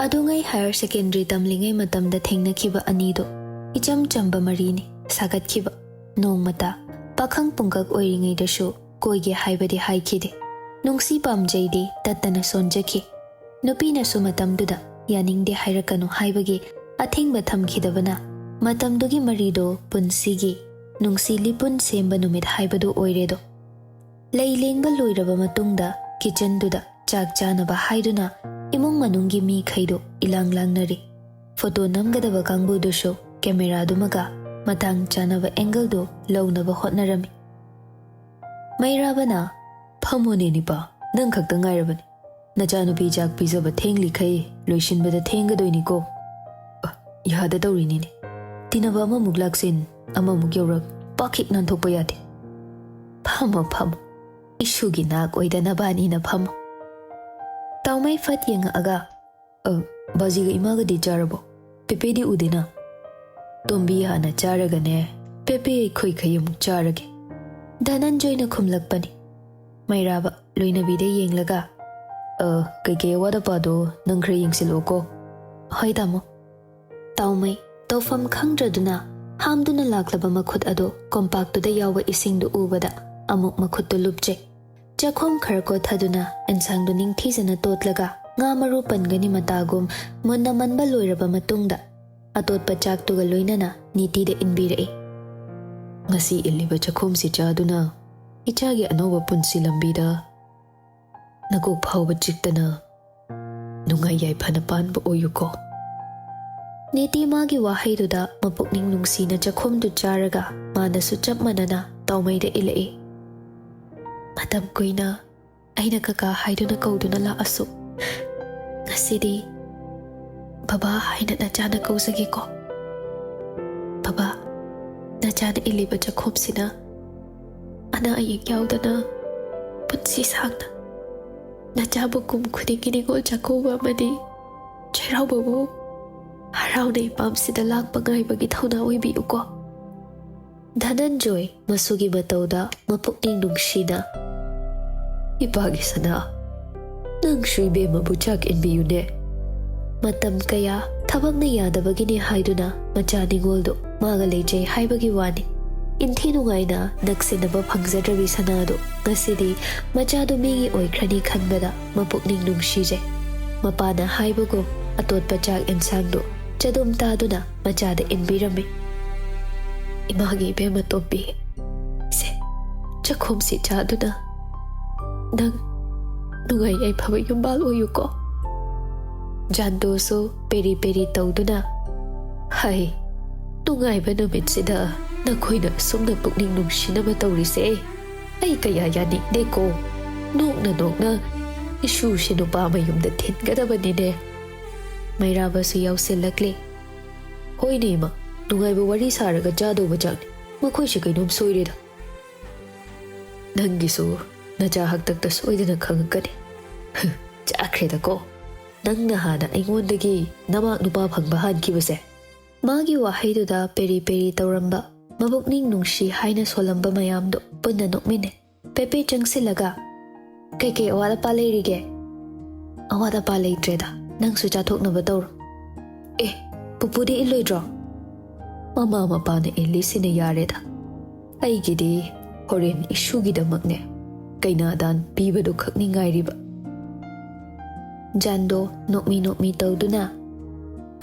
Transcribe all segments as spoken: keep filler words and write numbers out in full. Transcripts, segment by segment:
ꯑꯗꯨꯉꯩ higher secondary ꯇꯝꯂꯤꯉꯩ ꯃꯇꯝꯗ ꯊꯦꯡꯅꯈꯤꯕ ꯑꯅꯤꯗꯣ ꯏꯆꯝ ꯆꯝꯕ ꯃꯔꯤꯅꯤ ꯁꯥꯒꯠꯈꯤꯕ꯫ ꯅꯣꯡꯃꯇ ꯄꯥꯈꯪ ꯄꯨꯡꯀꯛ ꯑꯣꯏꯔꯤꯉꯩꯗꯁꯨ ꯀꯣꯏꯒꯦ ꯍꯥꯏꯕꯗꯤ ꯍꯥꯏꯈꯤꯗꯦ꯫ ꯅꯨꯡꯁꯤ ꯄꯥꯝꯖꯩꯗꯤ ꯇꯠꯇꯅ ꯁꯣꯟꯖꯈꯤ꯫ ꯅꯨꯄꯤꯅꯁꯨ ꯃꯇꯝꯗꯨꯗ ꯌꯥꯅꯤꯡꯗꯦ ꯍꯥꯏꯔꯛꯀꯅꯨ ꯍꯥꯏꯕꯒꯤ ꯑꯊꯤꯡꯕ ꯊꯝꯈꯤꯗꯕꯅ ꯃꯇꯝꯗꯨꯒꯤ ꯃꯔꯤꯗꯣ ꯄꯨꯟꯁꯤꯒꯤ ꯅꯨꯡꯁꯤ ꯂꯤꯄꯨꯟ ꯁꯦꯝꯕ ꯅꯨꯃꯤꯠ ꯍꯥꯏꯕꯗꯨ ꯑꯣꯏꯔꯦꯗꯣ꯫ ꯂꯩ ꯂꯦꯡꯕ ꯂꯣꯏꯔꯕ ꯃꯇꯨꯡꯗ ꯀꯤꯆꯟꯗꯨꯗ ꯆꯥꯛ ꯆꯥꯅꯕ ꯍꯥꯏꯗꯨꯅ ꯏꯃꯨꯡ ꯃꯅꯨꯡꯒꯤ ꯃꯤꯈꯩꯗꯣ ꯏꯂꯥꯡ ꯂꯥꯡꯅꯔꯤ꯫ ꯐꯣꯇꯣ ꯅꯝꯒꯗꯕ ꯀꯥꯡꯕꯨꯗꯨꯁꯨ ꯀꯦꯃꯦꯔꯥꯗꯨꯃꯒ ꯃꯇꯥꯡ ꯆꯥꯅꯕ ꯑꯦꯡꯒꯜꯗꯨ ꯂꯧꯅꯕ ꯍꯣꯠꯅꯔꯝꯃꯤ꯫ ꯃꯩꯔꯥꯕꯅ, "ꯐꯝꯃꯣꯅꯦ ꯅꯤꯄꯥ, ꯅꯪ ꯈꯛꯇ ꯉꯥꯏꯔꯕꯅꯤ꯫ ꯅꯆꯥꯅꯨꯄꯤ ꯆꯥꯛ ꯄꯤꯖꯕ ꯊꯦꯡꯂꯤꯈꯩ ꯂꯣꯏꯁꯤꯟꯕꯗ ꯊꯦꯡꯒꯗꯣꯏꯅꯤꯀꯣ꯫ ꯑ, ꯌꯥꯗ ꯇꯧꯔꯤꯅꯤꯅꯦ꯫ ꯇꯤꯟꯅꯕ ꯑꯃꯃꯨꯛ ꯂꯥꯛꯁꯤꯟ, ꯑꯃꯃꯨꯛ ꯌꯧꯔꯛ, ꯄꯥꯛꯈꯤꯛ ꯅꯥꯟꯊꯣꯛꯄ ꯌꯥꯗꯦ꯫ ꯐꯝꯃꯣ, ꯐꯝꯃꯣ꯫ ꯏꯁꯨꯒꯤ ꯅꯥꯛ ꯑꯣꯏꯗ ꯅꯕꯥꯅꯤꯅ ꯐꯝꯃꯣ꯫" ꯇꯥꯎꯃꯩ ꯐꯠ ꯌꯦꯡꯉꯛꯑꯒ, "ꯑ, ꯕꯥꯖꯤꯒ ꯏꯃꯥꯒꯗꯤ ꯆꯥꯔꯕꯣ? ꯄꯦꯄꯦꯗꯤ ꯎꯗꯦꯅ?" "ꯇꯣꯝꯕꯤ ꯍꯥꯟꯅ ꯆꯥꯔꯒꯅꯦ, ꯄꯦꯄꯦ ꯑꯩꯈꯣꯏꯈꯩ ꯑꯃꯨꯛ ꯆꯥꯔꯒꯦ꯫" ꯙꯅꯟꯖꯣꯏꯅ ꯈꯨꯝꯂꯛꯄꯅꯤ꯫ ꯃꯩꯔꯥꯕ ꯂꯣꯏꯅꯕꯤꯗ ꯌꯦꯡꯂꯒ, "ꯑ, ꯀꯩꯀꯩ ꯑꯋꯥꯠ ꯑꯄꯥꯗꯣ ꯅꯪ ꯈꯔ ꯌꯦꯡꯁꯤꯜꯂꯛꯑꯣꯀꯣ꯫" "ꯍꯣꯏ ꯇꯥꯃꯣ꯫" ꯇꯥꯎꯃꯩ ꯇꯧꯐꯝ ꯈꯪꯗ꯭ꯔꯗꯨꯅ ꯍꯥꯝꯗꯨꯅ ꯂꯥꯛꯂꯕ ꯃꯈꯨꯠ ꯑꯗꯨ ꯀꯣꯝꯄꯥꯛꯇꯨꯗ ꯌꯥꯎꯕ ꯏꯁꯤꯡꯗꯨ ꯎꯕꯗ ꯑꯃꯨꯛ ꯃꯈꯨꯠꯇꯨ ꯂꯨꯞꯆꯩ꯫ ꯆꯥꯛꯈꯨꯝ ꯈꯔ ꯀꯣꯠꯊꯗꯨꯅ ꯑꯦꯟꯁꯥꯡꯗꯨ ꯅꯤꯡꯊꯤꯖꯅ ꯇꯣꯠꯂꯒ ꯉꯥ ꯃꯔꯨ ꯄꯟꯒꯅꯤ ꯃꯇꯥꯒꯨꯝ ꯃꯨꯟꯅ ꯃꯟꯕ ꯂꯣꯏꯔꯕ ꯃꯇꯨꯡꯗ ꯑꯇꯣꯠꯄ ꯆꯥꯛꯇꯨꯒ ꯂꯣꯏꯅꯅ ꯅꯤꯇꯤꯗ ꯏꯟꯕꯤꯔꯛꯏ꯫ "ꯉꯁꯤ ꯏꯜꯂꯤꯕ ꯆꯥꯛꯈꯨꯝꯁꯤ ꯆꯥꯗꯨꯅ ꯏꯆꯥꯒꯤ ꯑꯅꯧꯕ ꯄꯨꯟꯁꯤ ꯂꯝꯕꯤꯗ ꯅꯀꯣꯛ ꯐꯥꯎꯕ ꯆꯤꯛꯇꯅ ꯅꯨꯡꯉꯥꯏ ꯌꯥꯏꯐꯅ ꯄꯥꯟꯕ ꯑꯣꯏꯌꯨꯀꯣ꯫" ꯅꯤꯇꯤ ꯃꯥꯒꯤ ꯋꯥꯍꯩꯗꯨꯗ ꯃꯄꯨꯛꯅꯤꯡ ꯅꯨꯡꯁꯤꯅ ꯆꯥꯛꯈꯨꯝꯗꯨ ꯆꯥꯔꯒ ꯃꯥꯅꯁꯨ ꯆꯞ ꯃꯥꯟꯅꯅ ꯇꯥꯎꯃꯩꯗ ꯏꯜꯂꯛꯏ꯫ "ꯃꯇꯝ ꯀꯨꯏꯅ ꯑꯩꯅ ꯀꯀꯥ ꯍꯥꯏꯗꯨꯅ ꯀꯧꯗꯨꯅ ꯂꯥꯛꯑꯁꯨ, ꯉꯁꯤꯗꯤ ꯕꯕꯥ ꯍꯥꯏꯅ ꯅꯆꯥꯅ ꯀꯧꯖꯒꯦꯀꯣ꯫ ꯕꯕꯥ, ꯅꯆꯥꯅ ꯏꯜꯂꯤꯕ ꯆꯥꯛꯈꯨꯝꯁꯤꯅ ꯑꯅꯥ ꯑꯌꯦꯛ ꯌꯥꯎꯗꯅ ꯄꯨꯟꯁꯤ ꯁꯥꯡꯅ ꯅꯆꯥꯕꯨ ꯀꯨꯝ ꯈꯨꯗꯤꯡꯒꯤ ꯅꯤꯉꯣꯜ ꯆꯥꯛꯀꯧꯕ ꯑꯃꯗꯤ ꯆꯩꯔꯥꯎꯕꯕꯨ ꯍꯔꯥꯎꯅ ꯏꯄꯥꯝꯁꯤꯗ ꯂꯥꯛꯄ ꯉꯥꯏꯕꯒꯤ ꯊꯧꯅꯥ ꯑꯣꯏꯕꯤꯌꯨꯀꯣ꯫" ꯙꯅꯟꯖꯣꯏ ꯃꯁꯨꯒꯤ ꯃꯇꯧꯗ ꯃꯄꯨꯛꯅꯤꯡ ꯅꯨꯡꯁꯤꯅ, "ꯏꯄꯥꯒꯤ ꯁꯅꯥ, ꯅꯪꯁꯨ ꯏꯕꯦꯝꯃꯕꯨ ꯆꯥꯛ ꯏꯟꯕꯤꯌꯨꯅꯦ꯫ ꯃꯇꯝ ꯀꯌꯥ ꯊꯕꯛꯅ ꯌꯥꯗꯕꯒꯤꯅꯤ ꯍꯥꯏꯗꯨꯅ ꯃꯆꯥ ꯅꯤꯉꯣꯜꯗꯨ ꯃꯥꯒ ꯂꯩꯖꯩ ꯍꯥꯏꯕꯒꯤ ꯋꯥꯅꯤ꯫ ꯏꯟꯊꯤ ꯅꯨꯡꯉꯥꯏꯅ ꯅꯛꯁꯤꯟꯅꯕ ꯐꯪꯖꯗ꯭ꯔꯕꯤ ꯁꯅꯥꯗꯨ ꯉꯁꯤꯗꯤ ꯃꯆꯥꯗꯨ ꯃꯤꯒꯤ ꯑꯣꯏꯈ꯭ꯔꯅꯤ ꯈꯟꯕꯗ ꯃꯄꯨꯛꯅꯤꯡ ꯅꯨꯡꯁꯤꯖꯩ꯫ ꯃꯄꯥꯅ ꯍꯥꯏꯕꯒꯨꯝ ꯑꯇꯣꯠꯄ ꯆꯥꯛ ꯏꯟꯁꯥꯡꯗꯨ ꯆꯗꯨꯝ ꯇꯥꯗꯨꯅ ꯃꯆꯥꯗ ꯏꯟꯕꯤꯔꯝꯃꯤ꯫ "ꯏꯃꯥꯒꯤ ꯏꯕꯦꯝꯃ ꯇꯣꯝꯕꯤ, ꯁꯦ, ꯆꯥꯛꯈꯨꯝꯁꯤ ꯆꯥꯗꯨꯅ ꯅꯪ ꯅꯨꯡꯉꯥꯏ ꯌꯥꯏꯐꯕ ꯌꯨꯝꯕꯥꯜ ꯑꯣꯏꯌꯨꯀꯣ꯫" ꯖꯥꯟꯗꯣꯁꯨ ꯄꯦꯔꯤ ꯄꯦꯔꯤ ꯇꯧꯗꯨꯅ, "ꯍꯥꯏ, ꯅꯨꯡꯉꯥꯏꯕ ꯅꯨꯃꯤꯠꯁꯤꯗ ꯅꯈꯣꯏꯅ ꯑꯁꯨꯝꯅ ꯄꯨꯛꯅꯤꯡ ꯅꯨꯡꯁꯤꯅꯕ ꯇꯧꯔꯤꯁꯦ ꯑꯩ ꯀꯌꯥ ꯌꯥꯅꯤꯡꯗꯦꯀꯣ꯫ ꯅꯣꯛꯅ ꯅꯣꯛꯅ ꯏꯁꯨꯁꯦ ꯅꯨꯄꯥ ꯃꯌꯨꯝꯗ ꯊꯤꯟꯒꯗꯕꯅꯤꯅꯦ꯫" ꯃꯩꯔꯥꯕꯁꯨ ꯌꯥꯎꯁꯤꯜꯂꯛꯂꯦ꯫ "ꯍꯣꯏꯅꯦ ꯏꯃꯥ, ꯅꯨꯡꯉꯥꯏꯕ ꯋꯥꯔꯤ ꯁꯥꯔꯒ ꯆꯥꯗꯧꯕ ꯆꯥꯛꯅꯤ꯫ ꯃꯈꯣꯏꯁꯦ ꯀꯩꯅꯣꯝ ꯁꯣꯏꯔꯦꯗ꯫ ꯅꯪꯒꯤꯁꯨ ꯅꯆꯥ ꯍꯥꯛꯇꯛꯇ ꯁꯣꯏꯗꯅ ꯈꯪꯉꯛꯀꯅꯤ꯫" "ꯆꯥꯈ꯭ꯔꯦꯗꯀꯣ, ꯅꯪꯅ ꯍꯥꯟꯅ ꯑꯩꯉꯣꯟꯗꯒꯤ ꯅꯃꯥꯛ ꯅꯨꯄꯥ ꯐꯪꯕ ꯍꯥꯟꯈꯤꯕꯁꯦ꯫" ꯃꯥꯒꯤ ꯋꯥꯍꯩꯗꯨꯗ ꯄꯦꯔꯤ ꯄꯦꯔꯤ ꯇꯧꯔꯝꯕ, ꯃꯕꯨꯛꯅꯤꯡ ꯅꯨꯡꯁꯤ ꯍꯥꯏꯅ ꯁꯣꯜꯂꯝꯕ ꯃꯌꯥꯝꯗꯨ ꯄꯨꯟꯅ ꯅꯣꯛꯃꯤꯟꯅꯩ꯫ ꯄꯦꯄꯦ ꯆꯪꯁꯤꯜꯂꯒ, "ꯀꯩꯀꯩ ꯑꯋꯥꯠ ꯑꯄꯥ ꯂꯩꯔꯤꯒꯦ?" "ꯑꯋꯥꯠ ꯑꯄꯥ ꯂꯩꯇ꯭ꯔꯦꯗ, ꯅꯪꯁꯨ ꯆꯥꯊꯣꯛꯅꯕ ꯇꯧꯔꯣ꯫" "ꯑꯦ, ꯄꯨꯄꯨꯗꯤ ꯏꯜꯂꯣꯏꯗ꯭ꯔꯣ?" ꯃꯃꯥ ꯃꯄꯥꯅ ꯏꯜꯂꯤꯁꯤꯅ ꯌꯥꯔꯦꯗ꯫ ꯑꯩꯒꯤꯗꯤ ꯍꯣꯔꯦꯟ ꯏꯁꯨꯒꯤꯗꯃꯛꯅꯦ ꯀꯩꯅꯥꯗꯥꯟ ꯄꯤꯕꯗꯨ ꯈꯛꯅꯤ ꯉꯥꯏꯔꯤꯕ꯫ ꯖꯥꯟꯗꯣ ꯅꯣꯛꯃꯤ ꯅꯣꯛꯃꯤ ꯇꯧꯗꯨꯅ,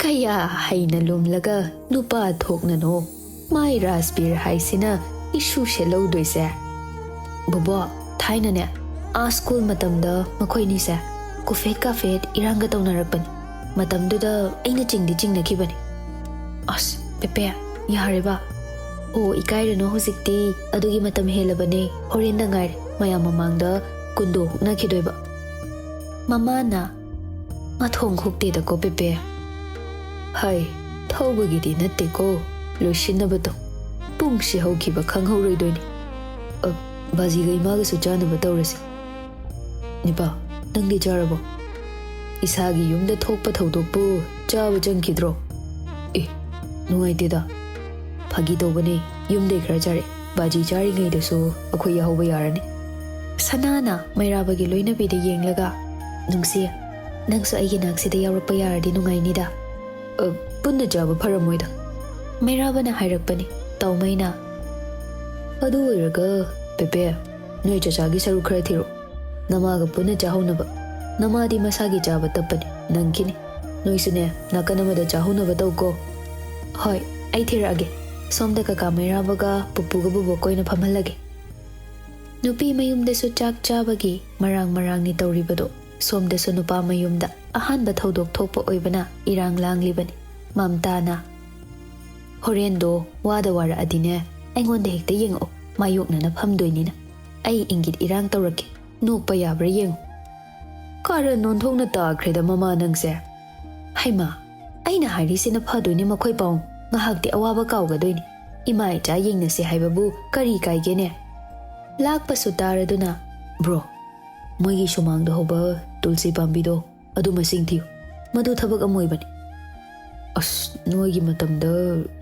"ꯀꯌꯥ ꯍꯩꯅ ꯂꯨꯝꯂꯒ ꯅꯨꯄꯥ ꯊꯣꯛꯅꯅꯣ ꯃꯥꯏ ꯔꯥꯖꯕꯤꯔ ꯍꯥꯏꯁꯤꯅ ꯏꯁꯨꯁꯦ ꯂꯧꯗꯣꯏꯁꯦ?" "ꯕꯣꯕꯣ, ꯊꯥꯏꯅꯅꯦ, ꯑꯥ ꯁ꯭ꯀꯨꯜ ꯃꯇꯝꯗ ꯃꯈꯣꯏꯅꯤꯁꯦ ꯀꯨꯐꯦꯠ ꯀꯥꯐꯦꯠ ꯏꯔꯥꯡꯒ ꯇꯧꯅꯔꯛꯄꯅꯤ꯫ ꯃꯇꯝꯗꯨꯗ ꯑꯩꯅ ꯆꯤꯡꯗꯤ ꯆꯤꯡꯅꯈꯤꯕꯅꯤ꯫" "ꯑꯁ, ꯄꯦꯄꯦ, ꯌꯥꯔꯦꯕ꯫ ꯑꯣ, ꯏꯀꯥꯏꯔꯅꯨ ꯍꯧꯖꯤꯛꯇꯤ꯫ ꯑꯗꯨꯒꯤ ꯃꯇꯝ ꯍꯦꯜꯂꯕꯅꯦ꯫ ꯍꯣꯔꯦꯟꯗ ꯉꯥꯏꯔꯦ ꯃꯌꯥꯝ ꯃꯃꯥꯡꯗ ꯀꯨꯟꯗꯣ ꯍꯨꯛꯅꯈꯤꯗꯣꯏꯕ꯫" ꯃꯃꯥꯅ, "ꯃꯊꯣꯡ ꯍꯨꯛꯇꯦꯗꯀꯣ ꯄꯦꯄꯦ꯫" "ꯍꯥꯏ, ꯊꯧꯕꯒꯤꯗꯤ ꯅꯠꯇꯦꯀꯣ, ꯂꯣꯏꯁꯤꯟꯅꯕꯗꯣ꯫ ꯄꯨꯡꯁꯤ ꯍꯧꯈꯤꯕ ꯈꯪꯍꯧꯔꯣꯏꯗꯣꯏꯅꯤ꯫ ꯑ, ꯕꯥꯖꯤꯒ ꯏꯃꯥꯒꯁꯨ ꯆꯥꯅꯕ ꯇꯧꯔꯁꯤ꯫ ꯅꯤꯄꯥ, ꯅꯪꯗꯤ ꯆꯥꯔꯕꯣ? ꯏꯁꯥꯒꯤ ꯌꯨꯝꯗ ꯊꯣꯛꯄ ꯊꯧꯗꯣꯛꯄꯨ ꯆꯥꯕ ꯆꯪꯈꯤꯗ꯭ꯔꯣ?" "ꯑꯦ, ꯅꯨꯡꯉꯥꯏꯇꯦꯗ꯫ ꯐꯥꯒꯤ ꯇꯧꯕꯅꯦ, ꯌꯨꯝꯗꯩ ꯈꯔ ꯆꯥꯔꯛꯑꯦ꯫ ꯕꯥꯖꯤ ꯆꯥꯔꯤꯉꯩꯗꯁꯨ ꯑꯩꯈꯣꯏ ꯌꯥꯍꯧꯕ ꯌꯥꯔꯅꯤ꯫" ꯁꯅꯥꯅ ꯃꯩꯔꯥꯕꯒꯤ ꯂꯣꯏꯅꯕꯤꯗ ꯌꯦꯡꯂꯒ, "ꯅꯨꯡꯁꯤ, ꯅꯪꯁꯨ ꯑꯩꯒꯤ ꯅꯥꯛꯁꯤꯗ ꯌꯥꯎꯔꯛꯄ ꯌꯥꯔꯗꯤ ꯅꯨꯡꯉꯥꯏꯅꯤꯗ꯫ "ꯑ, ꯄꯨꯟꯅ ꯆꯥꯕ ꯐꯔꯝꯃꯣꯏꯗ," ꯃꯩꯔꯥꯕꯅ ꯍꯥꯏꯔꯛꯄꯅꯤ꯫ ꯇꯥꯎꯃꯩꯅ, "ꯑꯗꯨ ꯑꯣꯏꯔꯒ, ꯄꯦꯄꯦ, ꯅꯣꯏ ꯆꯆꯥꯒꯤ ꯁꯔꯨꯛ ꯈꯔ ꯊꯤꯔꯣ꯫ ꯅꯃꯥꯒ ꯄꯨꯟꯅ ꯆꯥꯍꯧꯅꯕ꯫ ꯅꯃꯥꯗꯤ ꯃꯁꯥꯒꯤ ꯆꯥꯕ ꯇꯞꯄꯅꯤ, ꯅꯪꯈꯤꯅꯤ꯫ ꯅꯣꯏꯁꯨꯅꯦ, ꯅꯥꯀꯟ ꯑꯃꯗ ꯆꯥꯍꯧꯅꯕ ꯇꯧꯀꯣ꯫" "ꯍꯣꯏ, ꯑꯩ ꯊꯤꯔꯛꯑꯒꯦ꯫ ꯁꯣꯝꯗ ꯀꯀꯥ ꯃꯩꯔꯥꯕꯒ ꯄꯨꯄꯨꯒ ꯕꯨꯕꯣꯛꯀ ꯑꯣꯏꯅ ꯐꯝꯍꯜꯂꯒꯦ꯫" ꯅꯨꯄꯤ ꯃꯌꯨꯝꯗꯁꯨ ꯆꯥꯛ ꯆꯥꯕꯒꯤ ꯃꯔꯥꯡ ꯃꯔꯥꯡꯅꯤ ꯇꯧꯔꯤꯕꯗꯣ꯫ ꯁꯣꯝꯗꯁꯨ ꯅꯨꯄꯥ ꯃꯌꯨꯝꯗ ꯑꯍꯥꯟꯕ ꯊꯧꯗꯣꯛ ꯊꯣꯛꯄ ꯑꯣꯏꯕꯅ ꯏꯔꯥꯡ ꯂꯥꯡꯂꯤꯕꯅꯤ꯫ ꯃꯝꯇꯥꯅ, "ꯍꯣꯔꯦꯟꯗꯣ ꯋꯥꯗ ꯋꯥꯔꯛꯑꯗꯤꯅꯦ, ꯑꯩꯉꯣꯟꯗ ꯍꯦꯛꯇ ꯌꯦꯡꯉꯛꯑꯣ꯫ ꯃꯥꯌꯣꯛꯅꯅ ꯐꯝꯗꯣꯏꯅꯤꯅ꯫ ꯑꯩ ꯏꯪꯒꯤꯠ ꯏꯔꯥꯡ ꯇꯧꯔꯛꯀꯦ꯫ ꯅꯣꯛꯄ ꯌꯥꯕ꯭ꯔꯥ ꯌꯦꯡꯉꯨ꯫" ꯀꯥꯔꯟ ꯑꯣꯟꯊꯣꯛꯅ ꯇꯥꯈ꯭ꯔꯦꯗ ꯃꯃꯥ ꯅꯪꯁꯦ꯫ "ꯍꯩꯃꯥ, ꯑꯩꯅ ꯍꯥꯏꯔꯤꯁꯤꯅ ꯐꯗꯣꯏꯅꯦ ꯃꯈꯣꯏ ꯄꯥꯎ꯫ ꯉꯥꯏꯍꯥꯛꯇꯤ ꯑꯋꯥꯕ ꯀꯥꯎꯒꯗꯣꯏꯅꯤ꯫ ꯏꯃꯥ ꯏꯆꯥ ꯌꯦꯡꯅꯁꯦ ꯍꯥꯏꯕꯕꯨ ꯀꯔꯤ ꯀꯥꯏꯒꯦꯅꯦ?" ꯂꯥꯛꯄꯁꯨ ꯇꯥꯔꯗꯨꯅ, "ꯕ꯭ꯔꯣ, ꯃꯣꯏꯒꯤ ꯁꯨꯃꯥꯡꯗ ꯍꯧꯕ ꯇꯨꯜꯁꯤ ꯄꯥꯝꯕꯤꯗꯣ, ꯑꯗꯨ ꯃꯁꯤꯡ ꯊꯤꯌꯨ꯫ ꯃꯗꯨ ꯊꯕꯛ ꯑꯃ ꯑꯣꯏꯕꯅꯤ꯫" "ꯑꯁ, ꯅꯣꯏꯒꯤ ꯃꯇꯝꯗ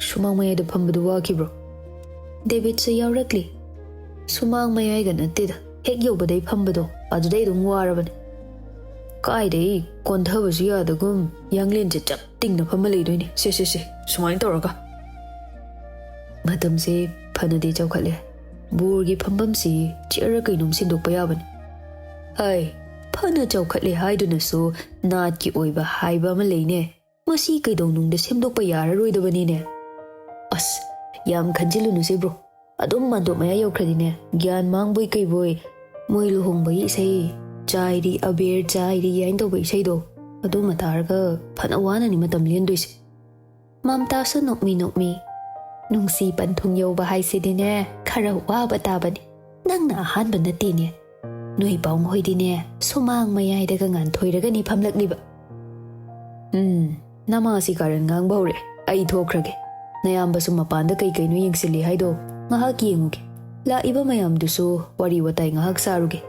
ꯁꯨꯃꯥꯡ ꯃꯌꯥꯏꯗ ꯐꯝꯕꯗꯨ ꯋꯥꯈꯤꯕ꯭ꯔꯣ?" ꯗꯦꯕꯤꯠꯁꯨ ꯌꯥꯎꯔꯛꯂꯤ꯫ "ꯁꯨꯃꯥꯡ ꯃꯌꯥꯏꯒ ꯅꯠꯇꯦꯗ, ꯍꯦꯛ ꯌꯧꯕꯗꯩ ꯐꯝꯕꯗꯣ, ꯑꯗꯨꯗꯩ ꯑꯗꯨꯝ ꯋꯥꯔꯕꯅꯤ꯫ ꯀꯥꯏꯗꯩ ꯀꯣꯟꯊꯕꯁꯨ ꯌꯥꯗꯒꯨꯝ ꯌꯥꯡꯂꯦꯟꯁꯦ ꯆꯞ ꯇꯤꯡꯅ ꯐꯝꯃ ꯂꯩꯗꯣꯏꯅꯤ꯫ ꯁꯦ, ꯁꯦ, ꯁꯦ, ꯁꯨꯃꯥꯏꯅ ꯇꯧꯔꯒ꯫" ꯃꯇꯝꯁꯦ ꯐꯅꯗꯤ ꯆꯥꯎꯈꯠꯂꯦ꯫ ꯕꯣꯔꯒꯤ ꯐꯝꯐꯝꯁꯤ ꯆꯤꯌꯔ ꯀꯩꯅꯣꯝ ꯁꯤꯟꯗꯣꯛꯄ ꯌꯥꯕꯅꯤ꯫ ꯍꯥꯏ, ꯐꯅ ꯆꯥꯎꯈꯠꯂꯦ ꯍꯥꯏꯗꯨꯅꯁꯨ ꯅꯥꯠꯀꯤ ꯑꯣꯏꯕ ꯍꯥꯏꯕ ꯑꯃ ꯂꯩꯅꯦ꯫ ꯃꯁꯤ ꯀꯩꯗꯧꯅꯨꯡꯗ ꯁꯦꯝꯗꯣꯛꯄ ꯌꯥꯔꯔꯣꯏꯗꯕꯅꯤꯅꯦ꯫ ꯑꯁ, ꯌꯥꯝ ꯈꯟꯖꯤꯜꯂꯨꯅꯨꯁꯦ ꯕ꯭ꯔꯣ꯫ ꯑꯗꯨꯝ ꯃꯥꯟꯗꯣꯞ ꯃꯌꯥ ꯌꯧꯈ꯭ꯔꯗꯤꯅꯦ, ꯒ꯭ꯌꯥꯟ ꯃꯥꯡꯕꯣꯏ ꯀꯩꯕꯣꯏ, ꯃꯣꯏ ꯂꯨꯍꯣꯡꯕꯒꯤ ꯏꯁꯩ, "ꯆꯥꯏꯔꯤ ꯑꯕꯦꯔ ꯆꯥꯏꯔꯤ" ꯍꯥꯏꯅ ꯇꯧꯕ ꯏꯁꯩꯗꯣ, ꯑꯗꯨ ꯑꯃ ꯇꯥꯔꯒ ꯐꯅ ꯋꯥꯅꯅꯤ ꯃꯇꯝ ꯂꯦꯟꯗꯣꯏꯁꯦ꯫ ꯃꯝꯇꯥꯁꯨ ꯅꯣꯛꯃꯤ ꯅꯣꯛꯃꯤ, "ꯅꯨꯡꯁꯤ ꯄꯟꯊꯨꯡ ꯌꯧꯕ ꯍꯥꯏꯁꯤꯗꯤꯅꯦ, ꯈꯔ ꯋꯥꯕ ꯇꯥꯕꯅꯤ꯫ ꯅꯪꯅ ꯑꯍꯥꯟꯕ ꯅꯠꯇꯦꯅꯦ꯫ ꯅꯣꯏ ꯄꯥꯎ ꯃꯈꯣꯏꯗꯤꯅꯦ, ꯁꯨꯃꯥꯡ ꯃꯌꯥꯏꯗꯒ ꯉꯥꯟꯊꯣꯏꯔꯒꯅꯤ ꯐꯝꯂꯛꯂꯤꯕ꯫" "ꯎꯝ, ꯅꯃꯥꯁꯤ ꯀꯥꯔꯟ ꯉꯥꯡꯕ ꯍꯧꯔꯛꯑꯦ꯫ ꯑꯩ ꯊꯣꯛꯈ꯭ꯔꯒꯦ꯫ ꯅꯌꯥꯝꯕꯁꯨ ꯃꯄꯥꯟꯗ ꯀꯩ ꯀꯩꯅꯣ ꯌꯦꯡꯁꯤꯜꯂꯤ ꯍꯥꯏꯗꯣ ꯉꯥꯏꯍꯥꯛ ꯌꯦꯡꯉꯨꯒꯦ꯫ ꯂꯥꯛꯏꯕ ꯃꯌꯥꯝꯗꯨꯁꯨ ꯋꯥꯔꯤ ꯋꯥꯇꯥꯏ ꯉꯥꯏꯍꯥꯛ ꯁꯥꯔꯨꯒꯦ꯫"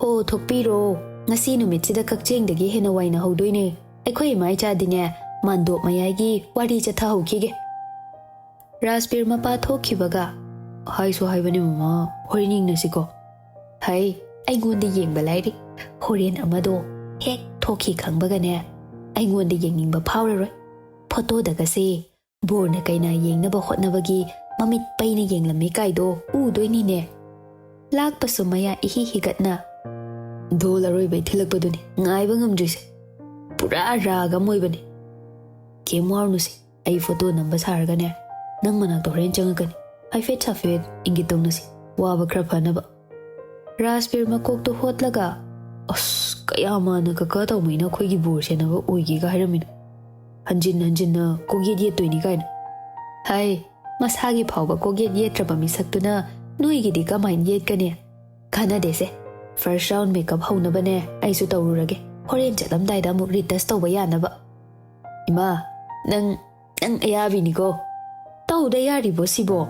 "ꯑꯣ, ꯊꯣꯛꯄꯤꯔꯣ꯫ ꯉꯁꯤ ꯅꯨꯃꯤꯠꯁꯤꯗ ꯀꯛꯆꯦꯡꯗꯒꯤ ꯍꯦꯟꯅ ꯋꯥꯏꯅꯍꯧꯗꯣꯏꯅꯦ꯫ ꯑꯩꯈꯣꯏ ꯏꯃꯥ ꯏꯆꯥꯗꯤꯅꯦ, ꯃꯥꯟꯗꯣꯞ ꯃꯌꯥꯏꯒꯤ ꯋꯥꯔꯤ ꯆꯠꯊꯍꯧꯈꯤꯒꯦ꯫" ꯔꯥꯖꯕꯤꯔ ꯃꯄꯥ ꯊꯣꯛꯈꯤꯕꯒ, "ꯍꯥꯏꯁꯨ ꯍꯥꯏꯕꯅꯦ ꯃꯃꯥ, ꯍꯣꯔꯦꯟ ꯌꯦꯡꯅꯁꯤꯀꯣ꯫" "ꯍꯩ, ꯑꯩꯉꯣꯟꯗ ꯌꯦꯡꯕ ꯂꯥꯏꯔꯤ꯫ ꯍꯣꯔꯦꯟ ꯑꯃꯗꯣ ꯍꯦꯛ ꯊꯣꯛꯈꯤ ꯈꯪꯕꯒꯅꯦ, ꯑꯩꯉꯣꯟꯗ ꯌꯦꯡꯅꯤꯡꯕ ꯐꯥꯎꯔꯔꯣꯏ꯫ ꯐꯣꯇꯣꯗꯒꯁꯦ ꯕꯣꯔꯅ ꯀꯩꯅ ꯌꯦꯡꯅꯕ ꯍꯣꯠꯅꯕꯒꯤ ꯃꯃꯤꯠ ꯄꯩꯅ ꯌꯦꯡꯂꯝꯃꯤ ꯀꯥꯏꯗꯣ ꯎꯗꯣꯏꯅꯤꯅꯦ꯫ ꯂꯥꯛꯄꯁꯨ ꯃꯌꯥ ꯏꯍꯤ ꯍꯤꯒꯠꯅ, "ꯗꯣꯜ ꯑꯔꯣꯏꯕꯩ ꯊꯤꯜꯂꯛꯄꯗꯨꯅꯤ ꯉꯥꯏꯕ ꯉꯝꯗ꯭ꯔꯤꯁꯦ꯫ ꯄꯨꯔꯥ ꯔꯥꯒ ꯑꯃ ꯑꯣꯏꯕꯅꯤ꯫ ꯀꯦꯝ ꯋꯥꯔꯨꯅꯨꯁꯦ, ꯑꯩ ꯐꯣꯇꯣ ꯅꯝꯕ ꯁꯥꯔꯒꯅꯦ, ꯅꯪ ꯃꯅꯥꯛꯇ ꯍꯣꯔꯦꯟ ꯆꯪꯉꯛꯀꯅꯤ꯫ ꯍꯥꯏꯐꯦꯠ ꯁꯥꯐꯦꯠ ꯏꯪꯒꯤꯠ ꯇꯧꯅꯁꯤ, ꯋꯥꯕ ꯈꯔ ꯐꯅꯕ"꯫ ꯔꯥꯖꯕꯤꯔ ꯃꯀꯣꯛꯇꯣ ꯍꯣꯠꯂꯒ, "ꯑꯁ, ꯀꯌꯥ ꯃꯥꯟꯅ ꯀꯀꯥ ꯇꯧꯃꯩꯅ ꯑꯩꯈꯣꯏꯒꯤ ꯕꯣꯔ ꯁꯦꯟꯅꯕ ꯑꯣꯏꯒꯦꯒ ꯍꯥꯏꯔꯝꯃꯤꯅꯣ? ꯍꯟꯖꯤꯟ ꯍꯟꯖꯤꯟꯅ ꯀꯣꯛꯌꯦꯠ ꯌꯦꯠꯇꯣꯏꯅꯤ ꯀꯥꯏꯅ꯫ ꯍꯥꯏ, ꯃꯁꯥꯒꯤ ꯐꯥꯎꯕ ꯀꯣꯛꯌꯦꯠ ꯌꯦꯠꯇ꯭ꯔꯕ ꯃꯤꯁꯛꯇꯨꯅ ꯅꯣꯏꯒꯤꯗꯤ ꯀꯃꯥꯏꯅ ꯌꯦꯠꯀꯅꯤ? ꯀꯥꯟꯅꯗꯦꯁꯦ, ꯐꯥꯔꯁ ꯔꯥꯎꯟ ꯃꯦꯀꯞ ꯍꯧꯅꯕꯅꯦ ꯑꯩꯁꯨ ꯇꯧꯔꯨꯔꯒꯦ, ꯍꯣꯔꯦꯟ ꯆꯠꯂꯝꯗꯥꯏꯗ ꯑꯃꯨꯛ ꯔꯤꯇꯁ ꯇꯧꯕ ꯌꯥꯅꯕ"꯫ "ꯏꯃꯥ, ꯅꯪ, ꯅꯪ ꯑꯌꯥꯕꯤꯅꯤꯀꯣ꯫ ꯇꯧꯗ ꯌꯥꯔꯤꯕꯣ ꯁꯤꯕꯣ?"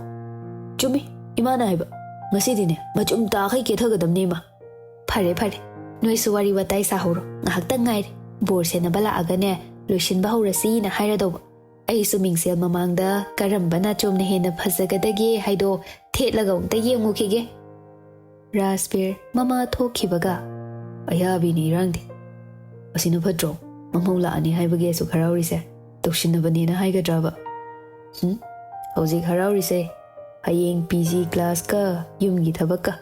"ꯆꯨꯝꯃꯤ, ꯏꯃꯥꯅ ꯍꯥꯏꯕ, ꯉꯁꯤꯗꯤꯅꯦ ꯃꯆꯨꯝ ꯇꯥꯈꯩ ꯀꯦꯊꯒꯗꯕꯅꯦ ꯏꯃꯥ"꯫ "ꯐꯔꯦ ꯐꯔꯦ, ꯅꯣꯏꯁꯨ ꯋꯥꯔꯤ ꯋꯥꯇꯥꯏ ꯁꯥꯍꯧꯔꯣ, ꯉꯥꯏꯍꯥꯛꯇꯪ ꯉꯥꯏꯔꯦ꯫ ꯕꯣꯔ ꯁꯦꯟꯅꯕ ꯂꯥꯛꯑꯒꯅꯦ ꯂꯣꯏꯁꯤꯟꯕ ꯍꯧꯔꯁꯤꯅ ꯍꯥꯏꯔꯗꯧꯕ꯫ ꯑꯩꯁꯨ ꯃꯤꯡꯁꯦꯜ ꯃꯃꯥꯡꯗ ꯀꯔꯝꯕ ꯅꯥꯆꯣꯝꯅ ꯍꯦꯟꯅ ꯐꯖꯒꯗꯒꯦ ꯍꯥꯏꯗꯣ ꯊꯦꯠꯂꯒ ꯑꯃꯨꯛꯇ ꯌꯦꯡꯉꯨꯈꯤꯒꯦ"꯫ ꯔꯥꯖꯕꯤꯔ ꯃꯃꯥ ꯊꯣꯛꯈꯤꯕꯒ, "ꯑꯌꯥꯕꯤꯅꯤ ꯏꯔꯥꯡꯗꯤ꯫ ꯑꯁꯤꯅ ꯐꯠꯇ꯭ꯔꯣ? ꯃꯃꯧ ꯂꯥꯛꯑꯅꯤ ꯍꯥꯏꯕꯒꯤ ꯑꯁꯨꯛ ꯍꯔꯥꯎꯔꯤꯁꯦ꯫ ꯇꯧꯁꯤꯟꯅꯕꯅꯦꯅ ꯍꯥꯏꯒꯗ꯭ꯔꯕ? ꯍꯨꯝ? ꯍꯧꯖꯤꯛ ꯍꯔꯥꯎꯔꯤꯁꯦ ꯍꯌꯦꯡ ꯄꯤ ꯖꯤ ꯀ꯭ꯂꯥꯁꯀ ꯌꯨꯝꯒꯤ ꯊꯕꯛꯀ꯫